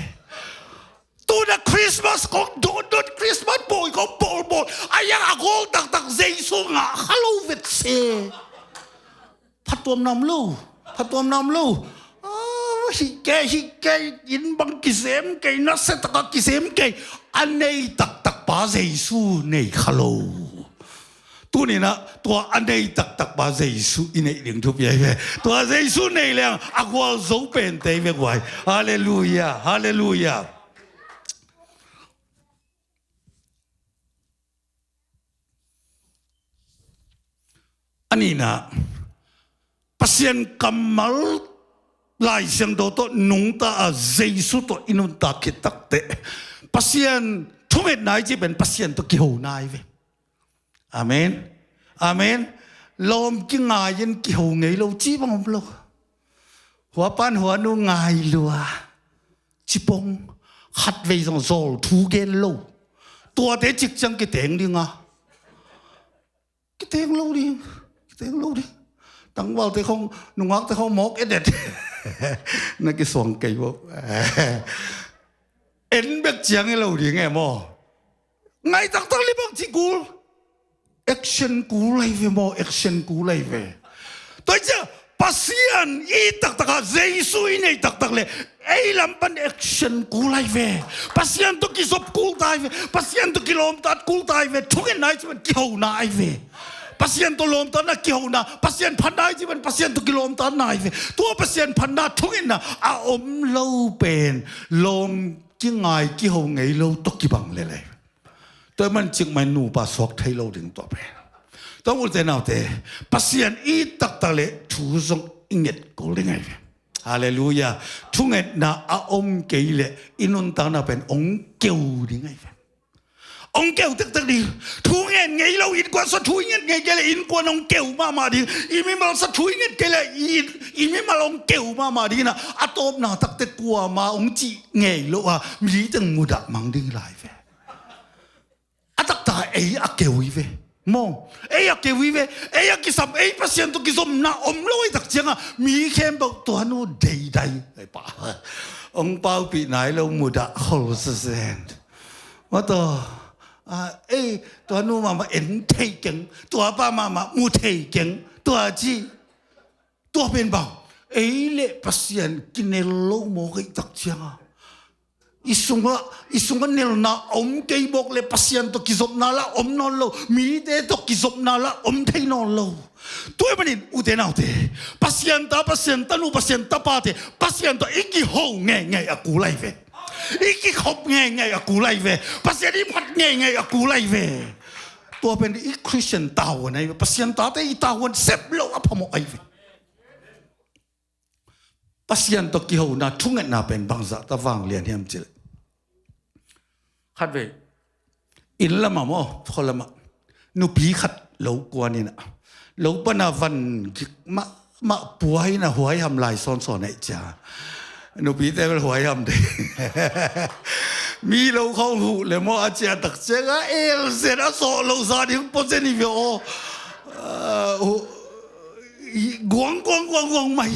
Tuna Christmas kong dotdot, Christmas bawi kong bawlbawl. A yang a gawl taktak Jesu ngah kha lo vet se. Phatuamna om lo. Phatuamna om lo. Ah, hih kei, hih kei, inn bang kizem kei, nasia taka kizem kei. A nei taktak pa Jesu nei kha lo. Tuninah tua a nei taktak pa Jesu i neih ding thupi ahi ve. Tua Jesu nei leng a gualzo pente hi ve guai. Halleluia, halleluia. A nihna, Pasian kammal Lai Siangtho tawh nungta a Jesu tawh i nuntak khit takteh Pasian thungetna i cih pen Pasian tawh kihona ahi ve. Amen. Amen. Lawm kingai in kiho ngei lo cih bang om lo. Huapan huanu ngai lua. Cipong khatvei zong zawl thu gen lo. Tuate cikciang kiteng dinga. Kiteng lo ding. Kiteng lo ding. Tangvalte khong, nungakte khong mawk edet. Na kisuang kei bo. En bek ciang i lo ding e maw. Ngai taktak li bang ci kul. Action kul ahi ve maw, action kul ahi ve. Tua hi cia, Pasian i taktak a, Jesu i neih taktak le, ei lam pan action kul ahi ve. Pasian tawh kizop kul ta ahi ve. Pasian tawh kilawmtat kul ta ahi ve. Thungetna i ci pan kihona ahi ve. Pasian tawh lawmtatna kihona, Pasian phatna i ci pan Pasian tawh kilawmtatna ahi ve. Tua Pasian phatna thungetna a om lo pen lawm kingai kiho ngei lo tawh kibang lel ahi ve. Tua man cikmai nupa suak thei lo ding tua pen. Tua ute naute, Pasian i taktak le thu zong i nget kul ding ahi ve. Halleluia. Thungetna a om kei le i nuntakna pen ong keu ding ahi ve. Ong keu tektek ding. Thu ngen ngei lo innkuan sa thu i nget ngei kei le innkuan ong keu mahmah ding. I mimal sa thu i nget kei le i, i mimal ong keu mahmah ding na. A tawpna takte kuama ong cih ngei lo a. Mi teng mudah mang ding lai ve. A taktak ei a keu hi ve. Maw. Ei a keu hi ve. Ei a kisam, ei Pasian tawh kizopna om lo ei tak cianga. Mi khempeuh tua nu deidai. Ei pa. Ong paupih nai lo mudah khol sazen. Maw taw. Ah, ei, tua nu mahmah en thei keng. Tua pa mahmah mu thei keng. Tua ci. Tua pen bang. Ei le Pasian kinel lo mawk ei tak cianga. I sungah, i sungah nelna a om kei bawk le Pasian tawh kizopna lah om nawn lo, mite tawh kizopna lah om thei nawn lo. Tua ahih manin ute naute, Pasian ta, Pasian tanu, Pasian tapate, Pasian tawh i kiho ngeingei a kul ahi ve. I kikhop ngeingei a kul ahi ve. Pasian i phat ngeingei a kul ahi ve. Tua pen i Christian tavuan ahi ve. Pasian tate i tavuan sep lo a phamawh ahi ve. Pasian tawh kihona thungetna pen bangzah ta vanglian hiam cih leh. Khatvei, inn lamah maw, khualamah. Nupi khat lo kuan inah. Lo pana van gik mahmah pua inah huaiham lai sawnsawn aih cia. Nupite bel huaiham dei. Mi lo khawng huh le maw a ciah tak ciangah elzen a sawh lo sa ding pawzen hi ve aw. Ah, huh. Guang, guang, guang, guang mai.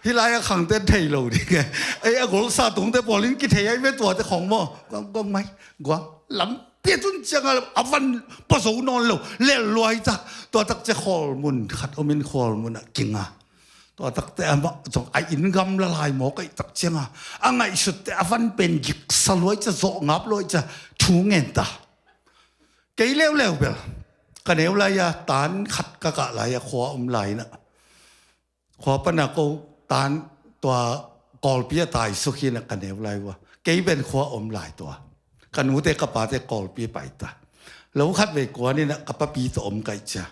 Hih lai a khangte thei lo ding. Ei, a golsa tungte pawlin kithei ai ve tuate khong maw. Guang, guang mai. Guang. Lampi a tun cianga a van pazo nawn lo. Lel luai ta. Tua tak cia khawlmun khat omin khawlmun a kinga. Tua takte amah zong a inn gamla lai mawk aih tak cianga. A ngaihsutte a van pen giksa luai cia, zawh ngap luai cia. Thu ngen ta. Kei leuleu bel. Ka neu lai-a tan khat ka kah lai-a khua om lai-inah, khua pana ko tan tua Kawlpi a taisuk hi-inah ka neu lai uh a, kei pen khua om lai tua. Ka nute ka pate Kawlpi a paita. Lo khat vei kuan inah ka papi tawh om kaih cia.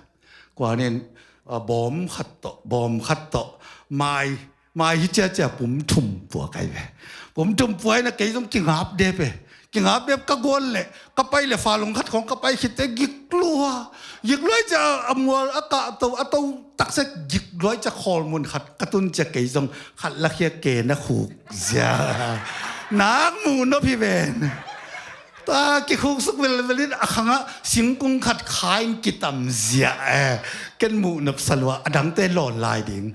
Kuan in, a, bawm khat tawh, bawm khat tawh, mai, mai hi ciacia pum thum pua kai ve. Pum thum pua inah kei zong kingap dep e. Kingap dep ka guan leh ka pai leh falong khat khawng ka pai khitte gik lua. Gik lua cia a mual a kah to, a to takse gik lua cia khawl mun khat ka tun cia kei zong khat lakhia ke na khuk zia. Nak muh nop hi ven. Ta kikhuk suk velvelin a khangah singkung khat kha in kitam zia e. Ken muh nop sa lua, a dangte lawn lai ding.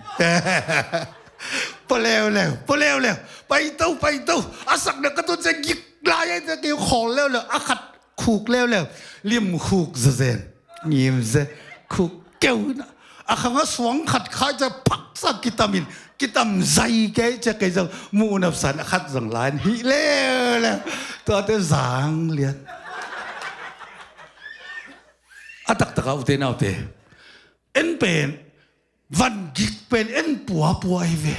Pua leuleu, pua leuleu. Paito, paito. A sakna ka tun cia gik lai ai cia kei khawl leuleu. A khat khuk leuleu. Lim khuk zazen. Ngim ze khuk keu na. A khangah suang khat khai cia phaksa kitamin. Kitam zai kei cia kei zong muh nop san a khat zong lai in hih leuleu. Tuate zang lian. A taktakah ute naute, en pen van gik pen en puapua hi ve.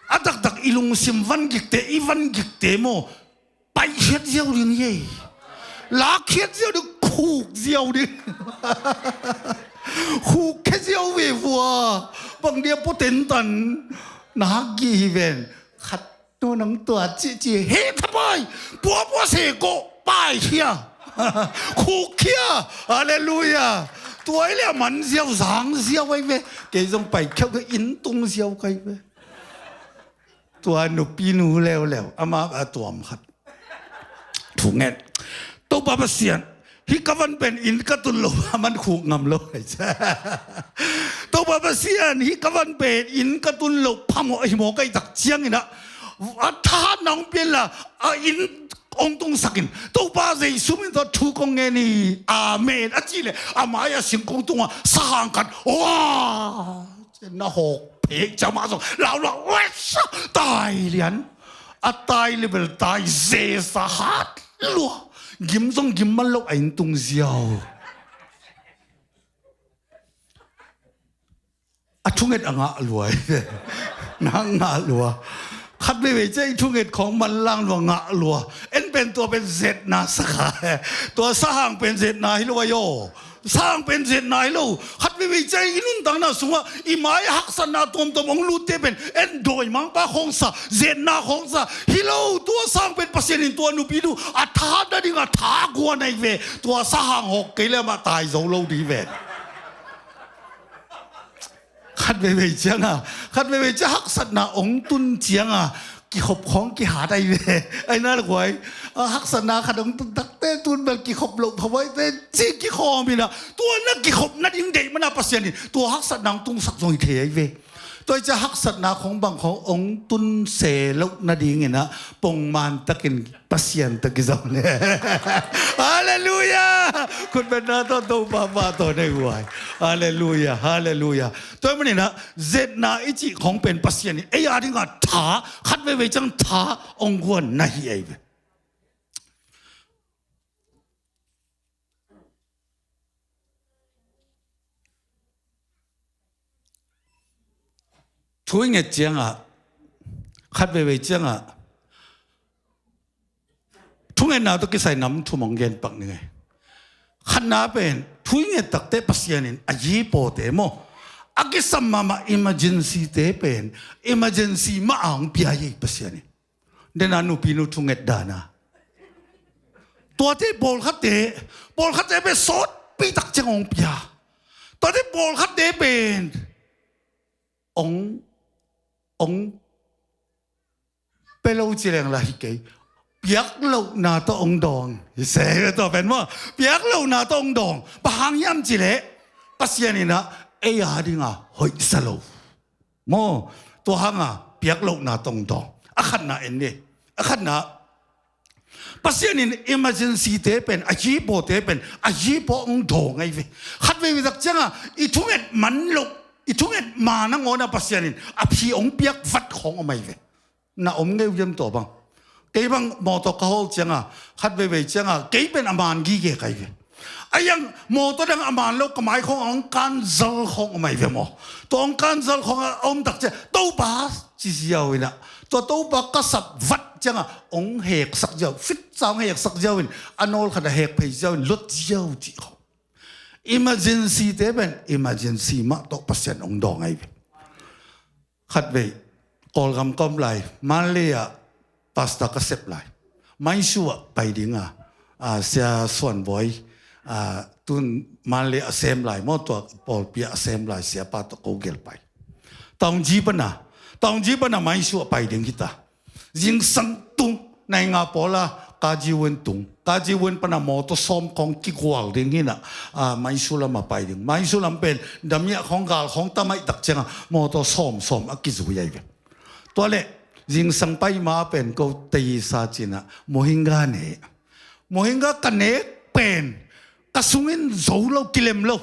A taktak i lungsim van gikte, i van gikte maw, paikhiat ziau ding hi ei. Lakkhiat ziau ding, khuk ziau ding. Khuk khia ziau ve vua. Bang dia pua tentan. Na hak gih hi ven. Khat nu nang tua cihcih he thapai. Puapua se kawh paikhia. Khukkhia. Halleluiah. Tua i le a man ziau zang ziau ai ve. Kei zong paikhiau kei inn tung ziau kai ve. Tua nupi nu leuleu ama a tuam khat. Thunget. Topa Pasian, hih ka van pen inn ka tun lo a man khuk ngam lo. Topa Pasian, hih ka van pen inn ka tun lo phamawh a himawh ka hih tak cianginah a thahatna hong pianla a inn hong tungsakin Topa Jesu min tawh thu kong ngen hi. Amen. A cih leh a mai-ah singkung tungah sahang khat. Wah! Na hawk phek cia mah zong laulua wetsa tai lian. A tai libel tai zesa hat lua. Gim zong gim man lo a inn tung ziau. A thunget a ngah lua. Ngah ngah lua. Khat veivei cia i thunget khawng manlang lua ngah lua. En pen tua pen zetna sakha. Tua sahang pen zetna hi lo ahi aw. Sahang pen zetna hi lo. Khat veivei cia i nuntakna sungah i mai haksatna tuamtuam hong lutte pen en dawimangpa khawngsa, zetna khawngsa hi lo. Tua sahang pen Pasian in tua nupi nu a thahat nading a tha guan ahi ve. Tua sahang hawk kei le amah tai zo lo ding hi ve. Khat veivei cianga, khat veivei cia haksatna ong tun cianga kikhop khawng kihat ai ve. Ai na lakuai, a haksatna khat ong tun takte tun bel kikhop loh phawai te ci kikhawm inah tua na kikhop nading deih mana Pasian in tua haksatna ong tungsak zong hi thei ai ve. Tua i cia haksatna khawng bang khawng ong tun se loh nading inah pongman takin Pasian tawh kizom le. Halleluiah. Khutbetna tawh Topa pahtawi nei guai. Halleluiah. Halleluiah. Tua maninah zetna i cih khawng pen Pasian in ei a dingah tha, khat veivei ciang tha ong guan na hi ei ve. Thu i nget ciangah, khat veivei ciangah thungetna tawh kisai nam thum hong gen pak ning ei. Khatna pen thu i nget takte Pasian in a yipawte maw, a kisam mahmah emergency te pen emergency mah a hong pia hi ei Pasian in. Dena nupi nu thunget dana. Tuate pawlkhatte, pawlkhatte pen sawtpi tak ciang hong pia. Tuate pawlkhatte pen ong, ong pia lo ci leng la hi kei. Piak lohna tawh ong dawng. Hi se tua pen maw. Piak lohna tawh ong dawng. Bang hang hiam ci leh Pasian inah ei a dinga hoihsa lo. Maw, tua hanga piak lohna tawh ong dawng. A khatna en ni. A khatna Pasian in emergency te pen, a yipawte pen a yipaw ong dawng ai ve. Khat veivei tak cianga i thunget man loh, i thunget ma nangawna Pasian in a phi ong piak vat khawng om ai ve. Na om ngei uh hiam tua bang? Kei bang mawtaw ka hawl cianga, khat veivei cianga kei pen a man gige kai ve. A iang mawtaw dang a man lo ka mai khawng a hong kanzal khawng om ahi ve maw. Tua hong kanzal khawng a om tak ciang Topa ci ziau inah, tua Topa ka sap vat ciangah hong heksak ziau, fit ca hong heksak ziau in, a nawl khat a hek phei ziau in, lut ziau cih khawng. Emergency te pen emergency mah tawh Pasian hong dawng ahi ve. Khatvei Kawlgam ka om lai, Manley ah pastor ka sep lai, Maisu ah pai ding a, a, Sia Suan Bawi, a, tun Manley a sem lai maw, tua pawlpi a sem lai siapa tawh ko gel pai. Taungji pana, Taungji pana Maisu ah pai ding hita. Zingsang tung, nai nga pawla Kajiwin tung. Kajiwin pana mawtaw sawm khawng kigual ding hinah, a, Maisu lam a pai ding. Maisu lam pen damiah khawng gal khawng tamai tak ciangah mawtaw sawm sawm a kizui ahi ve. Tua leh zingsang pai ma pen ko tei sa cinah Mohinga ne. Mohinga ka nek pen ka sungin zo lo, kilem lo.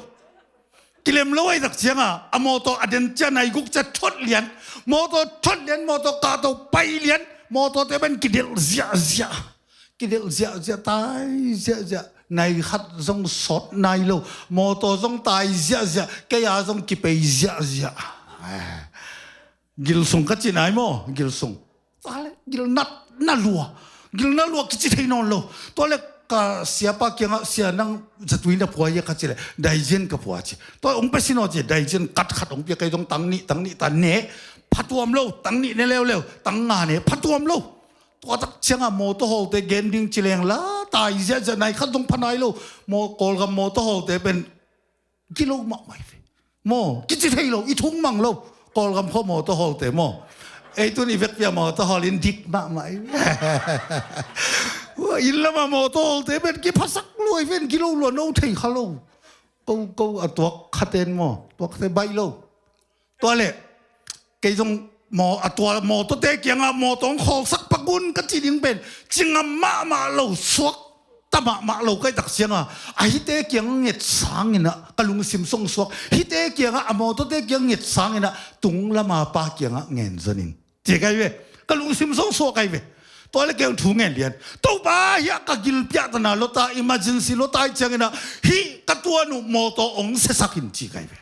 Kilem lo ahi tak ciangah a mawtaw a den ciang nai guk ciang thot lian. Mawtaw thot lian, mawtaw kahto pai lian. Mawtaw te pen kidelh ziahziah. Kidelh ziahziah, tai ziahziah. Nai khat zong sawt nai lo. Mawtaw zong tai ziahziah. Kei a zong kipei ziahziah. Gilsung ka ci nai maw, gilsung. Tua le gil nat na lua. Gil na lua kici thei nawn lo. Tua le ka siapa kiangah, "Sia, nang zatui na pua hia?" ka ci le, "Daizin ka pua," ci. Tua hong pia sin aw ci, daizin kat khat hong pia, kei zong tang nih, tang nih ta ne. Phatuam lo, tang nih ne leuleu, tang nga ne, phatuam lo. Tua tak ciangah mawtaw hawlte gen ding ci leng la, tai ziahziah, nai khat zong pha nai lo. Maw, Kawlgam mawtaw hawlte pen gilo mahmah hi ve. Maw, kici thei lo, i thung mang lo. Kawlgam khua mawtaw hawlte maw. Ei tun i vekpi a mawtaw hawl in dik mahmah hi ve. Inn lamah mawtaw hawlte pen kiphasak lua hi ve, gilo lua, no thei kha lo. Ko, ko a tuak khaten maw, tuakte baih lo. Tua leh kei zong maw, a tua mawtawte kiangah mawtaw hong khawlsak pak un ka ci ding pen ci ngam mahmah lo, suakta mahmah lo ka hih tak ciangah, a hihte kiangah nget sanginah ka lungsim song suak. Hihte kiangah, a mawtawte kiangah nget sanginah tung lama pa kiangah ngen zonin ci ka hi ve. Ka lungsim song suak ka hi ve. Tua le kei hong thu ngen lian. Topa, hiah ka gilpiah tana lota, emergency lota hi cianginah, hih ka tuan uh mawtaw hong siasak in ci ka hi ve.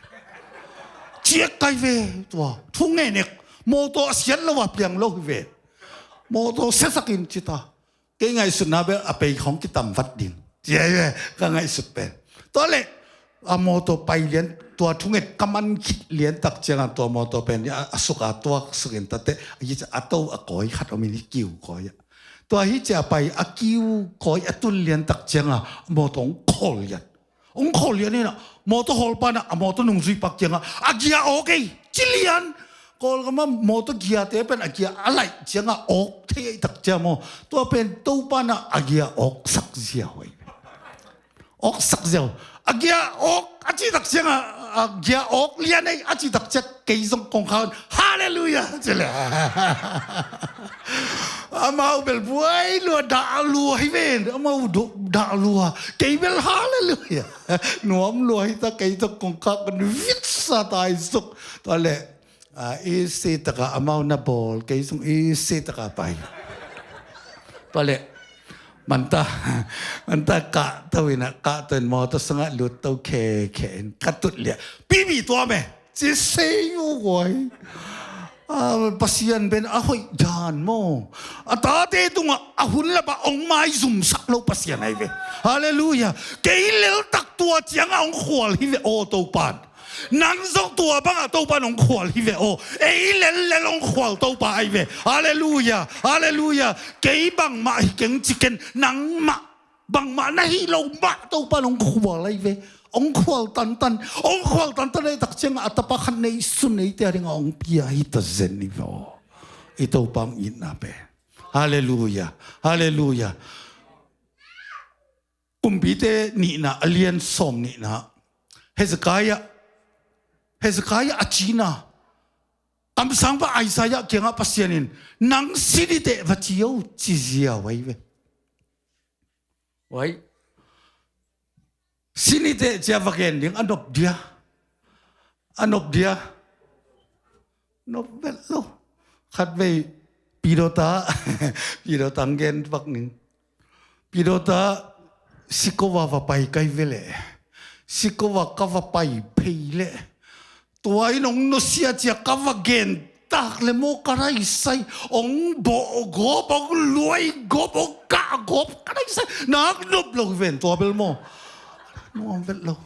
Ciek ka hi ve. Tua thu ngen ek. Mawtaw a siat lo a piang lo hi ve. Mawtaw siasak in ci ta. Kei ngaihsutna bel a pei khawng kitam vat ding ci ahi ve, ka ngaihsut pen. Tua leh a mawtaw pai lian, tua thunget ka man khit lian tak ciangah tua mawtaw pen a, a suk a tuak sukin tate, a hi cia a to a kawi khat om in, hi kiu kawi ah. Tua hi cia pai a kiu kawi a tun lian tak ciangah a mawtaw hong khawl lian. Hong khawl lian inah mawtaw hawlpa inah a mawtaw nungzui pak ciangah a gia awk ei ci lian. Kawlgam ah mawtaw giate pen a gia a laih ciangah awk thei ei tak cia maw. Tua pen Topa inah a gia awksak ziau ei. Awksak ziau. A gia awk a citak ciangah, a gia awk lian ei a citak ciang kei zong kongkhak un, "Halleluiah," ci le. Amau bel buai lua, dah lua hi ven. Amau dah lua. Kei bel halleluiah. Nuam lua hi ta, kei zong kongkhak un vitsa tai suk. Tua leh a, i si taka amau na bawl, kei zong i si taka pai. Tua leh manta, manta kahto inah, kahto in mawtaw sungah lutto khekhe in ka tut liah. Pipi tua me ci sei uh guai. A, Pasian pen a hoih dan maw. A tate tungah a hun lapah hong maizumsak lo Pasian ahi ve. Halleluiah. Kei leltak tua ciangah hong khual hi ve aw Topan. Nang zong tua bangah Topa in hong khual hi ve aw. Ei lellel hong khual Topa ahi ve. Halleluiah, halleluiah. Kei bangmah hi keng ci ken, nangmah bangmah na hih lo mah Topa in hong khual ahi ve. Hong khual tantan, hong khual tantan ahi tak ciangah a tapa khat nei sun eite a dingah hong pia hi ta zen hi ve aw. I Topa hong itna pen. Halleluiah, halleluiah. Kumpite nihna a lian sawm nihna, Hezekiah, Hezekiah a cina, kamsangpa Isaiah kiangah Pasian in, "Nang si niteh va ci o," ci ziau ahi ve. Uai, si niteh cia va gen ding a nop dia. A nop dia. Nop vet lo. Khatvei Pidawta, Pidawta ang gen bak ning. Pidawta Sikova va pai kai ve leh, sikova ka va pai phei leh, tua in hong nusia cia ka va gen tak le maw ka raisai, hong bawh gawp, hong luai gawp, hong kah gawp ka raisai, nak nop lo hi ven tua bel maw. Nuam vet lo.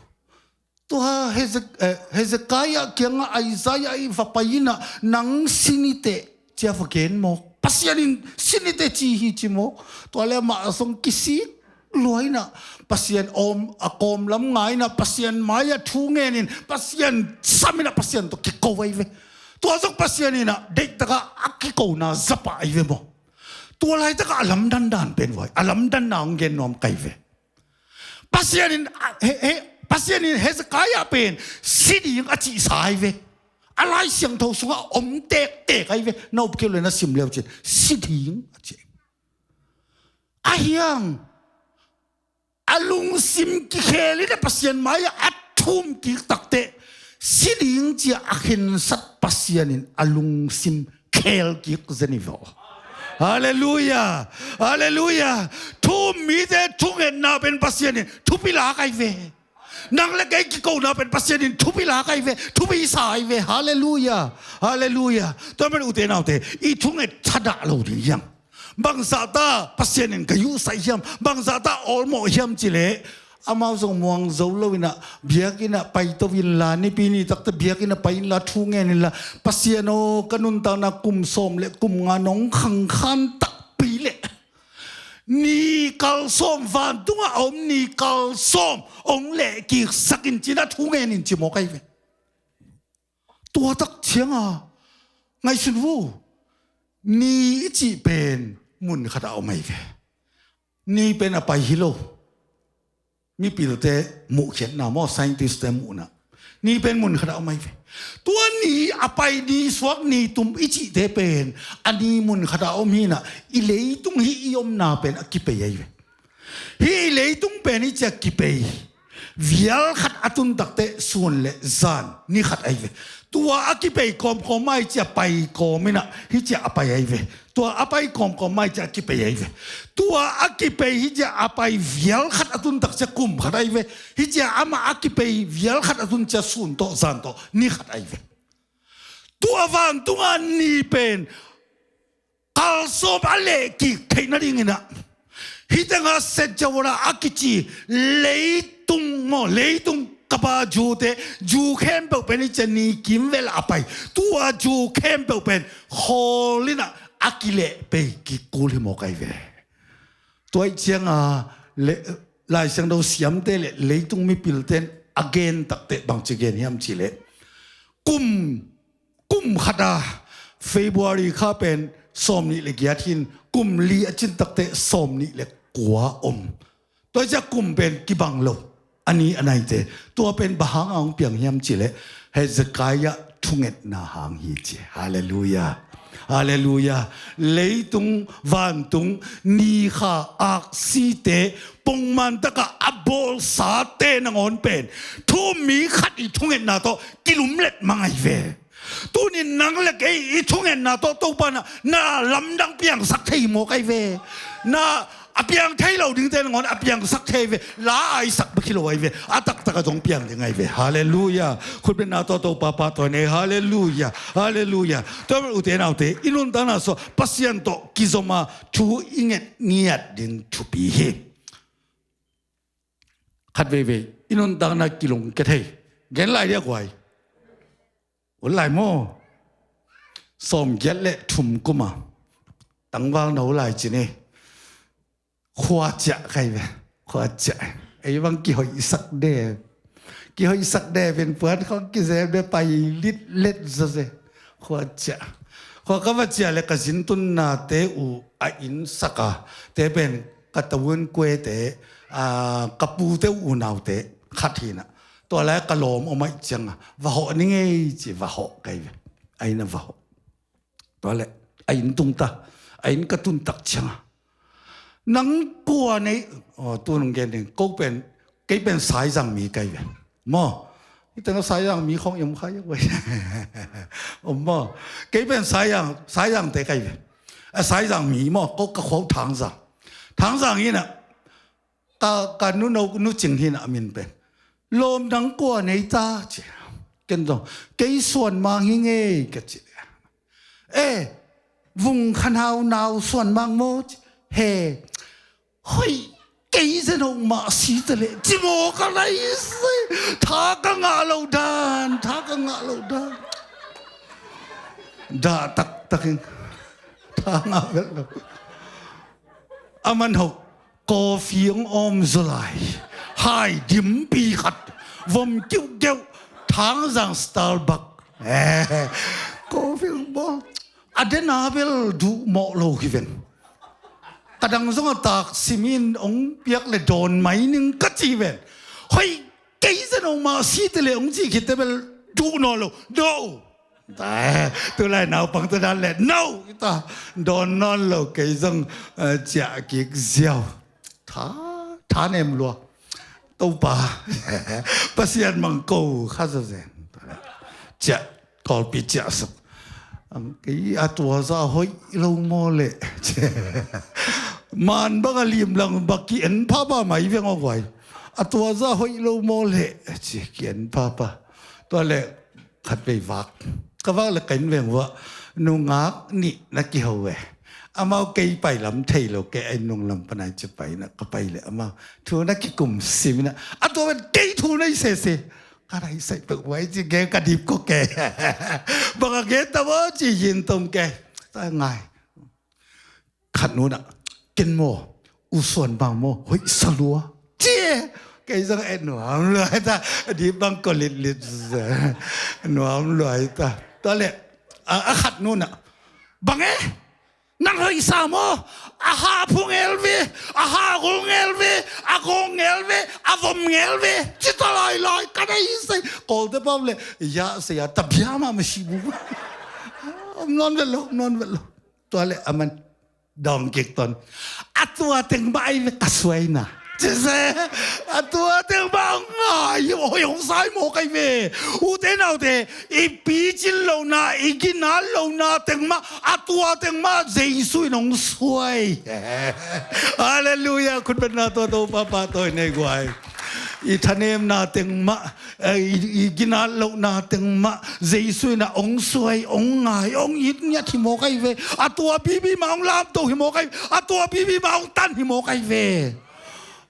Tua Hezek-, eh, Hezekiah kiangah Isaiah i va pai inah nang sinite cia va gen maw. Pasian in sinite ci hi ci maw. Tua le amah zong kisik luai inah Pasian om a kawm lam ngai inah Pasian mai-ah thu ngenin Pasian sam inah Pasian tawh kiko ai ve. Tua zong Pasian inah deihtakah a kikona zapah ai ve maw. Tua laitakah a lamdandan pen vai a lamdanna hong gen nuam kai ve. Pasian in, he, he, Pasian in Hezekiah pen si ding a cihsa ai ve. A Lai Siangtho sungah om tektek ai ve. Na up keu le na sim leu cin si ding a cih. A hiang a lungsim kikhel in a Pasian mai-ah a thum kik takteh si ding cia a khensat Pasian in a lungsim khel kik zen i vaw. Halleluia. Halleluia. Thu um mite thungetna pen Pasian in thupi lak ai ve. Nang le kei kikona pen Pasian in thupi lak ai ve. Thupi sa ai ve. Halleluia. Halleluia. Tua pen ute naute i thunget thadah lo ding hiam? Bangzahta Pasian in ka yuhsaih hiam? Bangzahta awlmawh hiam cileh amau zong muang zo lo inah biakinn ah paito inla, nipi ni takte biakinn ah pai inla, thu ngen inla, Pasian aw ka nuntakna kum sawm le kum nga nong khangkhan takpi leh ni kal sawm, vantungah a om ni kal sawm hong lehkiksak in cin a thu ngen in ci mawk ai ve. Tua tak cianga ngaihsun vo. Ni i cih pen mun khat a om ai ve. Ni pen a pai hi lo. Mipilte muhkhiatna maw, scientist te muhna. Ni pen mun khat a om ai ve. Tua ni a pai, ni suak, ni tum i cihte pen a ni mun khat a om hinah i leitung hih i omna pen a kipei ai ve. Hih i leitung pen hih cia kipei. Vial khat a tun takteh sun le zan ni khat ai ve. Tua a kipei kawmkawm mai cia pai kawm inah hih cia a pai ai ve. Tua a pai kawmkawm mai cia a kipei ai ve. Tua a kipei hih cia a pai vial khat a tun tak cia kum khat ai ve. Hih cia amah a kipei vial khat a tun cia sun tawh zan tawh ni khat ai ve. Tua vantunga ni pen kalsawm a lehkik theih nadinginah hih tengah Sejawara a kici leitung maw, leitung kapa Jew te, Jew khempeuh pen hih cia ni kimvel a pai. Tua Jew khempeuh pen khawl inah a kilehpei kik kul hi mawk ai ve. Tua ih cianga le, Lai Siangtho siamte le leitung mipilten a gen takteh bangci gen hiam cileh kum kum khata February kha pen sawm nih le giat hin kum li a cin takteh sawm nih le kua om. Tua cia kum pen kibang lo. A ni a naite tua pen bang hanga hong piang hiam cileh Hezekiah thungetna hang hi ci. Halleluia. Halleluia. Leitung vantung ni kha aksite pongman takah a bawlsate nangawn pen thu um mi khat i thungetna tawh kilumlet mang ai ve. Tunin nang le kei i thungetna tawh Topa na, na lamdang piangsak thei mawk ai ve. Na a piang thei lo dingte nangawn a piangsak thei ve. La aisak bek hi lo ai ve. A taktak a zong piang ding ai ve. Halleluia. Khutbetna tawh Topa pahtawi nei. Halleluia. Halleluia. Tua ute naute i nuntakna sua Pasian tawh kizoma thu i nget ngiat ding thupi hi. Khat veivei i nuntakna kilungkia thei. Gen lai dia guai. Ut lai maw? Sawmgiat le thum kuma tangval no lai cini. Khua ciah kai ve. Khua ciah. Ei bang kihoihsak de. Kihoihsak de pen puan khong kizem de pai lit let zaw ze. Khua ciah. Khua ka va ciah le ka zin tunna te uh a inn saka te pen ka tavuan kuete, a, ka pute uh unaute khat hina. Tua lai ka lawm om aih cianga va hawh ni ngei ci va hawh kai ve. A inn a va hawh. Tua le a inn tungta, a inn ka tuntak cianga nang kua nei, aw, tu nung gen ding, ko pen, kei pen Saizang mi kai ve. Maw, i teng Saizang mi khong i om khai ve. Om maw, kei pen Saizang, Saizang te kai ve. A Saizang mi maw, ko ka khuau Thangzang. Thangzang ina, ta ka nu no nu cing hi na a min pen. Lawm nang kua nei ta ci. Ken zong kei Suan Mang hi ngei ka ci. E, Vung Khan Hau nau Suan Mang maw ci. He, hoih kei zen hong mah si ta leh ci maw ka lai si. Tha ka ngah lo dan, tha ka ngah lo dan. Dah taktak in tha ngah vet lo. A man hauh coffee hong awm zaw lai. Hai dimpi khat vom kiuhkeuh Thangzang Starbucks. Eh, coffee hong bawl. A den a bel duh mawh lo hi ven. Ka dang zong a tak simin hong piak le dawn mai ning ka ci ven. Hoih kei zen hong mah si te le hong ci khit te bel duh nawn lo. No. Tulai naupang te dan le no. Ita dawn nawn lo kei zong, eh, ciah kik ziau. Tha, tha nem lua. Topa Pasian mang ko kha zazen. Ciah, kawlpi ciah suk. Ang kei a tua za hoih lo maw leh. Man bang a lim lang bak ki en phapha mai veng aw guai. A tua za hoih lo maw leh ci ki en phapha. Tua leh khatvei vak. Ka vak le ka inn veng uah nungak nih na kiho e. Amau kei pai lam thei lo, kei a inn nung lam panai ci pai na ka pai le amau thu na kikum sim na. A tua ven kei thu na i sese. Ka na i sai pek uai ci gen ka dip ko ke. Bang a gen ta maw ci yin tong ke. Ta ngai. Khat nunah ken maw, U Suan Mang maw, hoih sa lua ci e. Kei zong e nuam luai ta. Di bang ko litlit nuam luai ta. Tua le a, a khat nunah bang e, nang hoih sa maw? A ha phu ngel ve, a ha gol ngel ve, a gong ngel ve, a vom ngel ve. Ci ta lailai ka nei sei. Kawlte pau le ya sei a ta bia ma ma si bu. Om non vet lo, om non vet lo. Tua le a man dawng kik ton. A tua teng mah ai ve ka suaina. Cise, a tua teng mah ngai, oi, hong sai mawk ai ve. Ute naute, i picin lohna, i ginat lohna teng mah, a tua teng mah Jesu in hong suai. Halleluiah, khutbetna tua Topa pahtawi nei guai. I thanemna teng mah, eh, i, i ginat lohna teng mah Jesu in a hong suai, hong ngai, hong it ngiat hi mawk ai ve. A tua pipi mah hong lamto hi mawk ai ve. A tua pipi mah hong tan hi mawk ai ve.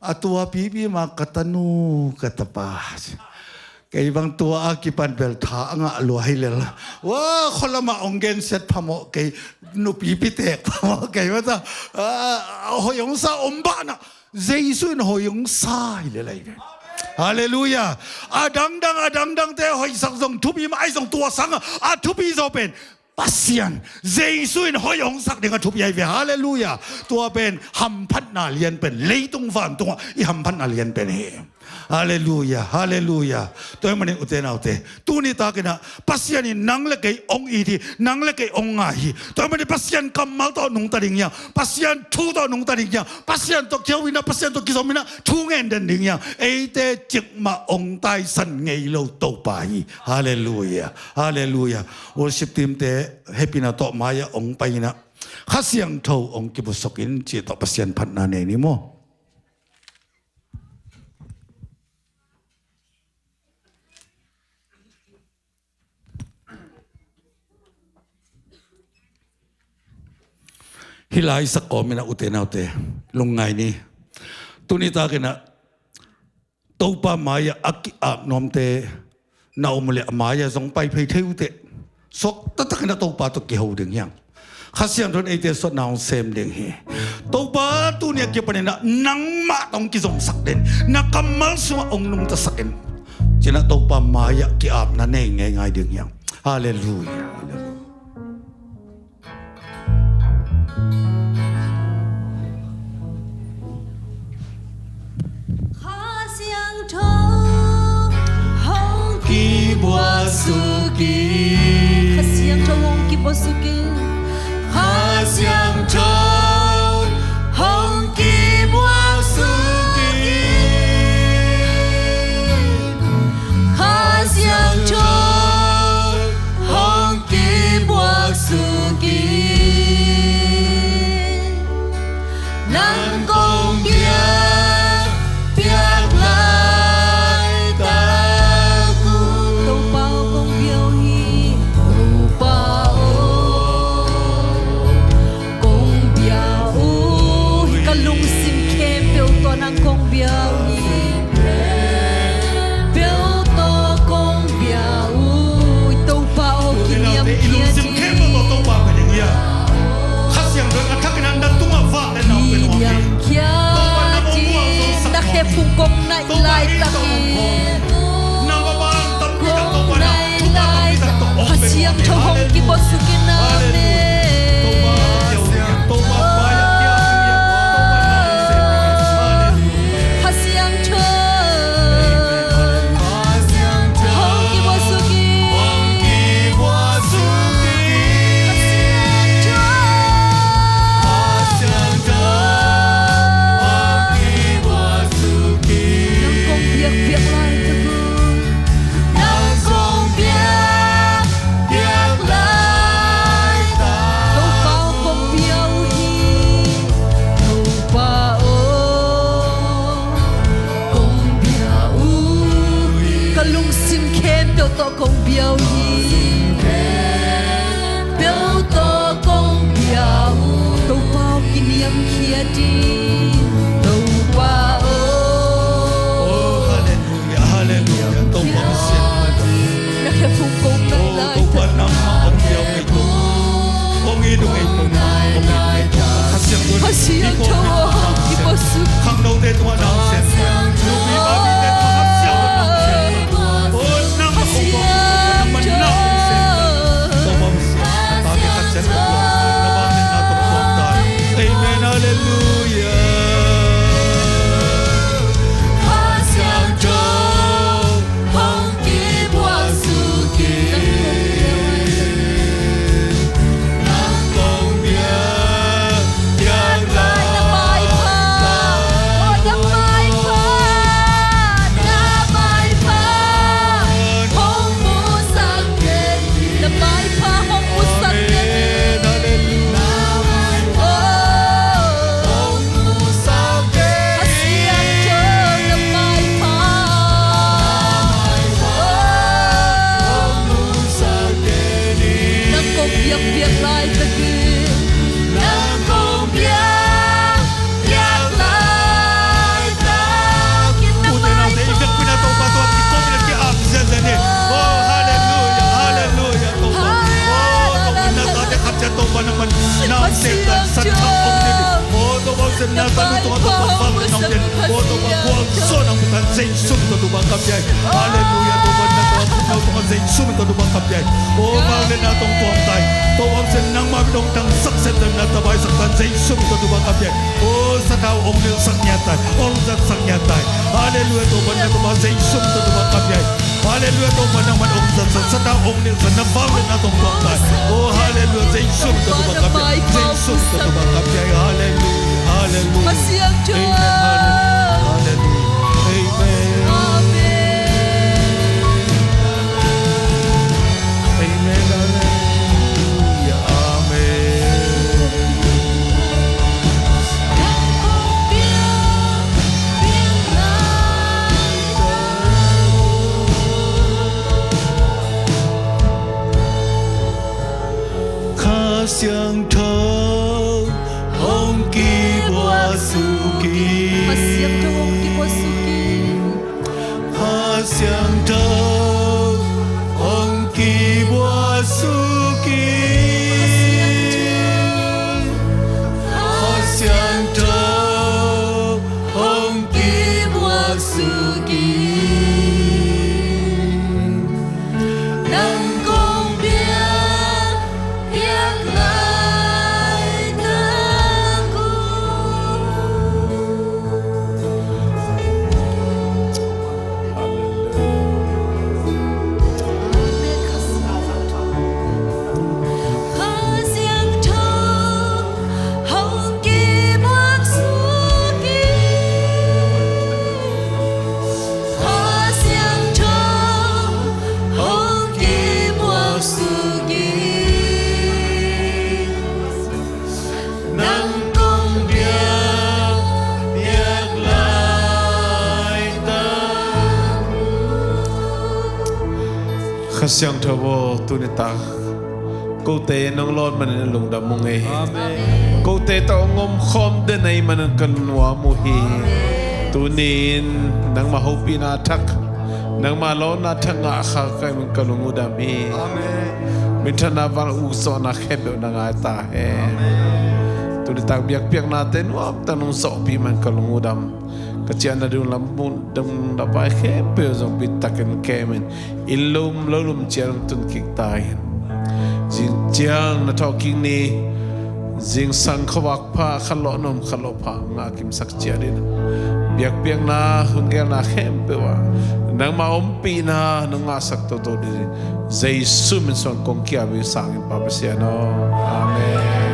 A tua pipi mah ka tanu, ka tapa. Kei bang tua a kipan bel tha a ngah lua hi lel. Wa, khualamah hong gensiat phamawh kei, nupipi tek phamawh kei mata. Ah, hoih hong sa om bahna. Jesu in hoih hong sa hi le lai ve. Halleluiah. A dangdang, a dangdangte hoihsak zong thupi mah ai zong tua sangah a thupi zaw pen Pasian, Jesu in hoih hong sak ding a thupi ai ve. Halleluiah. Tua pen hamphatna lian pen, leitung vantungah i hamphatna lian pen hi. Halleluiah, halleluiah. Tua hi manin ute naute, tuni takinah Pasian in nang le kei hong it hi, nang le kei hong ngai hi. Tua hi manin Pasian kammal tawh nungta ding hiang, Pasian thu tawh nungta ding hiang, Pasian tawh kiho inah, Pasian tawh kizom inah thu ngen den ding hiang. Eite cikmah hong taisan ngei lo Topa hi. Halleluiah, halleluiah. Worship team te hehpihna tawh mai-ah hong pai inah Kha Siangtho hong kibusuk in cih tawh Pasian phatna nei ni maw? Hih lai sak kawm inah ute naute lungngai ni. Tuni takinah Topa mai-ah a ki-ap nuamte na om uh leh a mai-ah zong pai phei thei uh teh. Suak taktak inah Topa tawh kiho ding hiang. Kha Siangtho in eite suahna hong sem ding hi. Topa tuni a kipan inah nangmah tawh hong kizomsak den, na kammal sungah hong nungtasak in. Cinah Topa mai-ah ki-apna nei ngeingai ding hiang. Halleluiah. Halleluiah. Kha Siangtho hong kibuak suk in. Kha Siangtho hong kibuak suk in. Kha Siangtho hong kibuak suk in. Kha Siangtho hong kibuak suk in. Nang kong pia Topa aw, kiniamkhiat in. Topa aw. Oh, hallelujah, hallelujah. Topa Pasian. Na khe phung kong nai lai. Topa nangmah hong piau ngei tung. Hong i dung ngei tung. Hong i dung ngei tung. Kha Siangtho, Kha Siangtho, Kha Siangtho. Khangnote tungah nang sem. Nupi bapite tungah Kha Siangtho nang sem. Oh, nang hong bawk, nang man nang hong sem. Topa Pasian, na tate khat ciat na tuam, na vangliatna tawh tuam ta. Amen. Hallelujah. Kha Siangtho hong kibuak suk in. Nang kong biak, biak lai. Na maipha, oh, na maipha, na maipha hong musak den. Na maipha hong musak den. Amen. Hallelujah. Oh. Kha Siangtho na maipha. Nang kong biakpiak laitakin. Nang kong biakpiak laitakin. Nang maipha. Ute naute, i biakpiakna Topa tungah kikum in a ki-ap ziahziah ni. Oh, hallelujah, hallelujah, Topa. Oh, Topa, na tate khat ciat Topa nang man na sem dan, sa thak ong ding. Oh, Topa Pasian, na tanu tungah Topa vangliatna ong ding. Oh, Topa kuang so nang putan Jesu min tawh Topa ka pia hi. Hallelujah, Topa na tungah, na tungah Jesu min tawh Topa ka pia hi. Oh, vangliatna tawh tuam ta hi. Topa Pasian nangmah min ong tangsak sem dan, na tabai sak dan Jesu min tawh Topa ka pia hi. Oh, sathau ong nilsak ngiat ta hi. Ong zatsak ngiat ta hi. Hallelujah, Topa na Topa Jesu min tawh Topa ka pia hi. Hallelujah, Topa nangman ong zatsak, sathau ong nilsak, na vangliatna tawh tuam ta hi. Oh, hallelujah, Jesu min tawh Topa ka pia hi. Jesu min tawh Topa ka pia hi. Hallelujah, hallelujah. Amen, hallelujah, hallelujah. Amen. Amen, hallelujah. Amen. Kha Siangtho hong kibuak suk in. Kha Siangtho hong kibuak suk in. Kha Siangtho hong kibuak suk in. Kha Siangtho hong kibuak suk in. Nang kong biak, biak laitak uh. Kha Siangtho hong kibuak suk in. Kha Siangtho hong kibuak suk in. Nang kong biak, biak laitak uh. Kha Siangtho aw, tuni tak kote nong lawn manin lungdam ung ei. Amen. Kote tawh hong omkhawm den ahih manin ka lungnuam uh hi. Amen. Tuni-in nangmah hopihna thak, nangmah lawnna thak ngah kha ka hih manin ka lung uh dam hi. Amen. Minthanna, vangliatna, ukzawhna khempeuh na ngai ta hen. Amen. Tuni tak biakpiaknate nuamtak nong zawhpih manin ka lung uh dam. Ka ciahna ding lam mun dong na pai khempeuh zong bittakin kemin, inn lum lo lum ciat hong tun kik ta in. Zing ciang na thawhkik ni, zingsang khuavak pha, khat lawh na om khat lawh pha ngah kimsak ciat in. Biakpiakna, hun gelna khempeuh ah nangmah ompihna nong ngahsak toto ding Jesu min suang kong ki-ap hi, sangin Pa Pasian aw. Amen.